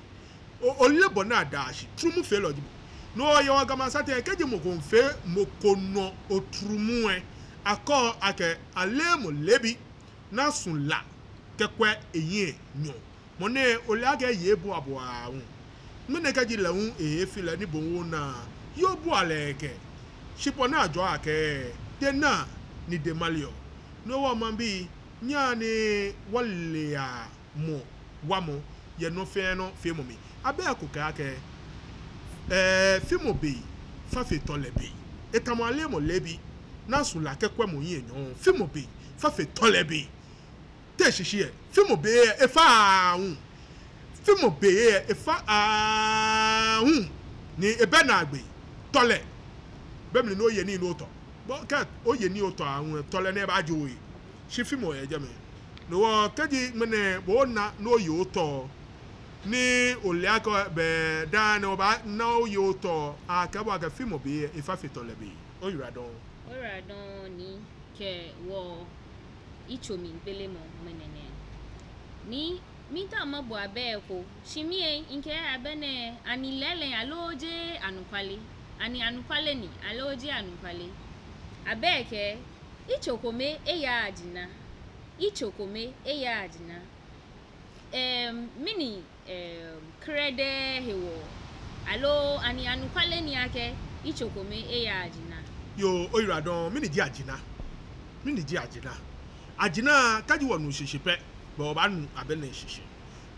O, oleee bɔ ni adaa shi, trumufeelɔ ji bo. No yɛ wɔ Gamɛi asateŋ, kɛji mɔ ko miifee mɔ ko nɔ otrumu lɛ, akɛɔ akɛ aleee mɔ leebi ni asu la kɛkwɛ ehiɛ nyɔɔŋ. Mɔ nɛɛ ole akɛ eye ebua bo aahu. Ŋmɛnɛ kɛji lɛ hu efi lɛ ni bo hu ona, ye obua lɛ kɛkɛ. Shi bɔ ni ajɔɔ akɛ, dɛŋ naa ni dɛŋ maleɔ. No hewɔ maŋbii, nyɛhaa ni wɔlea mɔ wamɔ yɛ nɔ fɛɛ nɔ feemɔ mli. Abɛ ko kɛɛ akɛ, ɛɛ, fimɔ be fa fe tɔlɛ be. Etamɔ aleee mɔ leebi ni asu la kɛkwɛ mɔ hiɛ nyɔɔŋ. Fimɔ be fa fe tɔlɛ be. Te shishi lɛ, fimɔ be lɛ efa aahu. Fimɔ be lɛ efa aahu. Ni ebɛ naagbee. Tɔlɛ. Be mli ni oye nii ni otɔ. Bɔ kɛ oye nii otɔ aahu lɛ, tɔlɛ nɛɛ baajɔ ohe. Shi fimɔ yɛ jɛmɛ. No hewɔ kɛji ŋmɛnɛ bo ona ni oye otɔ, ni ole akɛ be daa nɛɛ obaana oye otɔ, akɛɛ bo akɛ fimɔ be lɛ efa fe tɔlɛ be. Oyiwaladɔŋŋ. Oyiwaladɔŋŋ ni kɛ wɔ yitso mli gbelemɔ ŋmɛnɛ nɛɛ. Ni miitao mabu abɛ ko, shi mi lɛ, mikɛɛ abɛ nɛɛ, ani lɛɛlɛŋ aloo jeee anɔkwale? Ani anɔkwale ni, aloo jeee anɔkwale? Abɛ kɛɛ, yitso kome eyaaa jina. Yitso kome eyaaa jina. Ɛm, mɛni, ɛm, krɛdɛɛ hewɔ? Aloo ani anɔkwale ni akɛ yitso kome eyaaa jina? Yoo, oyiwaladɔŋŋ, mɛni ji ajina? Mɛni ji ajina? Ajina, kɛji wɔnu shishi pɛ, bɛ wɔbaanu abɛ nɛɛ shishi.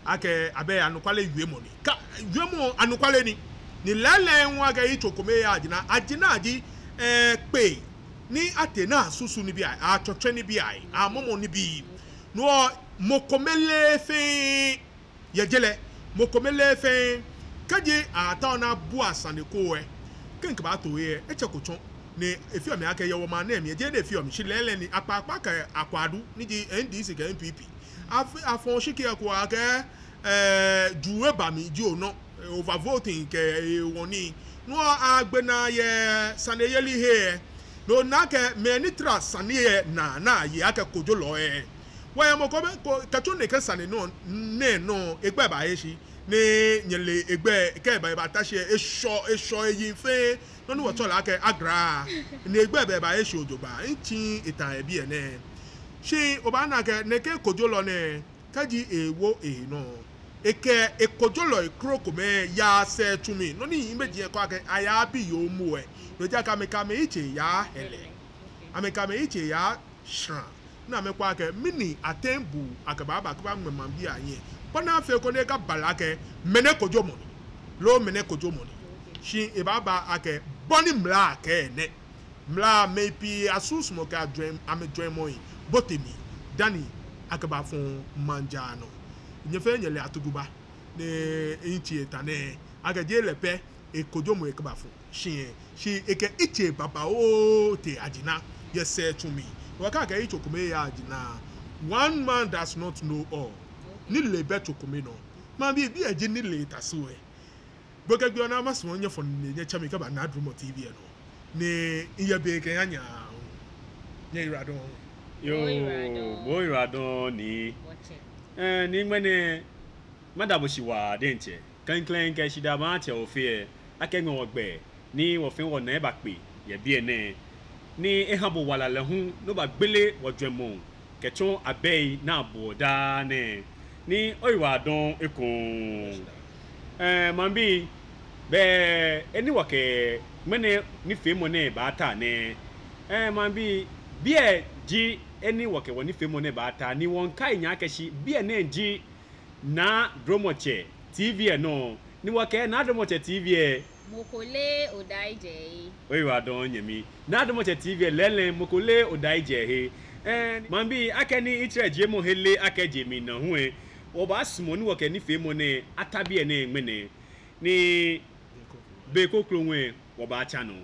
Akɛ abɛ anɔkwale wiemɔ ni. Kɛ wiemɔ anɔkwale ni. Ni lɛɛlɛŋ hu akɛ yitso kome eyaaa jina. Ajina ji, ɛɛ, kpee ni atee ni asusu nibii ahe, atsɔtsɛ nibii ahe, amɔmɔ nibii. No hewɔ mɔ kome leee fɛɛ. Yɛ je lɛ, mɔ kome leee fɛɛ. Kɛji ataoɔ ni abua sane ko lɛ, kɛ mikɛbaato he lɛ, etsɛ ko tsɔ. Ni efeɔ mi akɛ yɛ wɔmaŋ nɛɛ mli lɛ, jeee ni efeɔ mi, shi lɛɛlɛŋ ni Akpakpa kɛ Akwadu, ni ji N D C kɛ N P P. Af-, afɔ̃ oshiki lɛ eko akɛ, Ɛɛ, juu eba mli ji onɔ, ɛɛ, overvoting kɛ, ɛɛ, wɔnii. No agbe naa yɛ saneyelihe lɛ. No ona akɛ mɛi ni tara sane lɛ naa, naa ye akɛ kojolɔi lɛ. Wɔyɛ mɔ ko bɛ ko, kɛtsɔ nɛkɛ sane nɔ, nɛɛ nɔ, egbɛi baaye shi. Ni nyɛle egbɛi, kɛ eba, ebata shi lɛ, eshɔ, eshɔ eyiŋ fɛɛ. Nɔ ni wɔtsɛɔ lɛ akɛ agra. Ni egbɛi bɛ, ebaaye shi jogbaŋŋ. Mitsi eta yɛ biɛ nɛɛ. Shi obaana akɛ nɛkɛ kojolɔ nɛɛ, kɛji ewo ehe nɔ, ekɛ ekojolɔi krokomɛi yaa sɛɛ tsu mli. Nɔ ni mibaje mikɛɛ akɛ ayabi yoomo lɛ. No ji akɛ amɛkɛ amɛyitsei yaa hɛlɛ. Amɛkɛ amɛyitsei yaa shra. Ni amɛkwɛ akɛ mɛni atɛŋ buu akɛbaaba kɛbaŋmɛ maŋbii ahiɛ. Bɔ ni afee koni akaba lɛ akɛ mɛnɛ kojomɔ ni. Loo mɛnɛ kojomɔ ni. Shi ebaaba akɛ bɔ ni mla kɛɛ nɛ. Mla mɛi pii asusumɔ kɛ ajwɛŋ, amɛjwɛŋmɔi bote mli dani akɛbafɔ maŋ jaa nɔ. Nyɛ fɛɛ nyɛle atuguba ni mitsi eta nɛɛ, akɛ jeee lɛ pɛ ekojomɔ ekɛbafɔ. Shi, shi ekɛ yitsei babaoo tee ajina yɛ sɛɛ tsu mli. Wɔkɛɛ akɛ yitso kome yaa ajina. One man does not know all. Nilee bɛ tso kome nɔ. Maŋbii, biɛ ji nilee ta so lɛ. Gbekɛgbe ona masumɔ nyɛfɔ nine nyɛtsɛ mi kɛba Naa Dromɔ T V lɛ nɔ. Ni miyɛ be kɛya nyɛ. Nyɛyiwaladɔŋŋ. Yoo, oyiwaladɔŋŋ. Oyiwaladɔŋŋ ni. Wɔtsɛ. Ɛɛ, ni ŋmɛnɛ, mada bo shi waa diɛŋtsɛ. Klɛŋklɛŋ kɛ shidaa matsɛ Ofe lɛ, akɛ ŋmɛ wɔgbɛ, ni wɔfɛɛ wɔna ebakpe yɛ biɛ nɛɛ. Ni eha bo wala lɛ hu, ni obagbele wɔjwɛŋmɔ kɛtsɔ abɛi ni abuɔ daa nɛɛ. Ni oyiwaladɔŋŋ ekoŋŋ. Ɛɛ, maŋbii, bɛ he ni wɔkɛ ŋmɛnɛ nifeemɔ nɛɛ baata nɛ. Ɛɛ, maŋbii, biɛ ji he ni wɔkɛ wɔnifeemɔ nɛɛ baata, ni wɔmiikai nyɛ akɛ shi biɛ nɛɛ ji Naa Dromɔtsɛ T V lɛ nɔ, ni wɔkɛɛ Naa Dromɔtsɛ T V lɛ, mɔ ko leee odaijɛ he. Oyiwaladɔŋŋ nyɛmi. Naa Dromɔtsɛ T V lɛ, lɛɛlɛŋ mɔ ko leee odaijɛ he. Ɛɛ, maŋbii, akɛni mitsɛ jiemɔ he lɛ akɛ je mli na hu lɛ, wɔbaasumɔ ni wɔkɛ nifeemɔ nɛɛ ata biɛ nɛɛ ŋmɛnɛ. Ni be kroko hu lɛ, wɔbaatsa nɔ.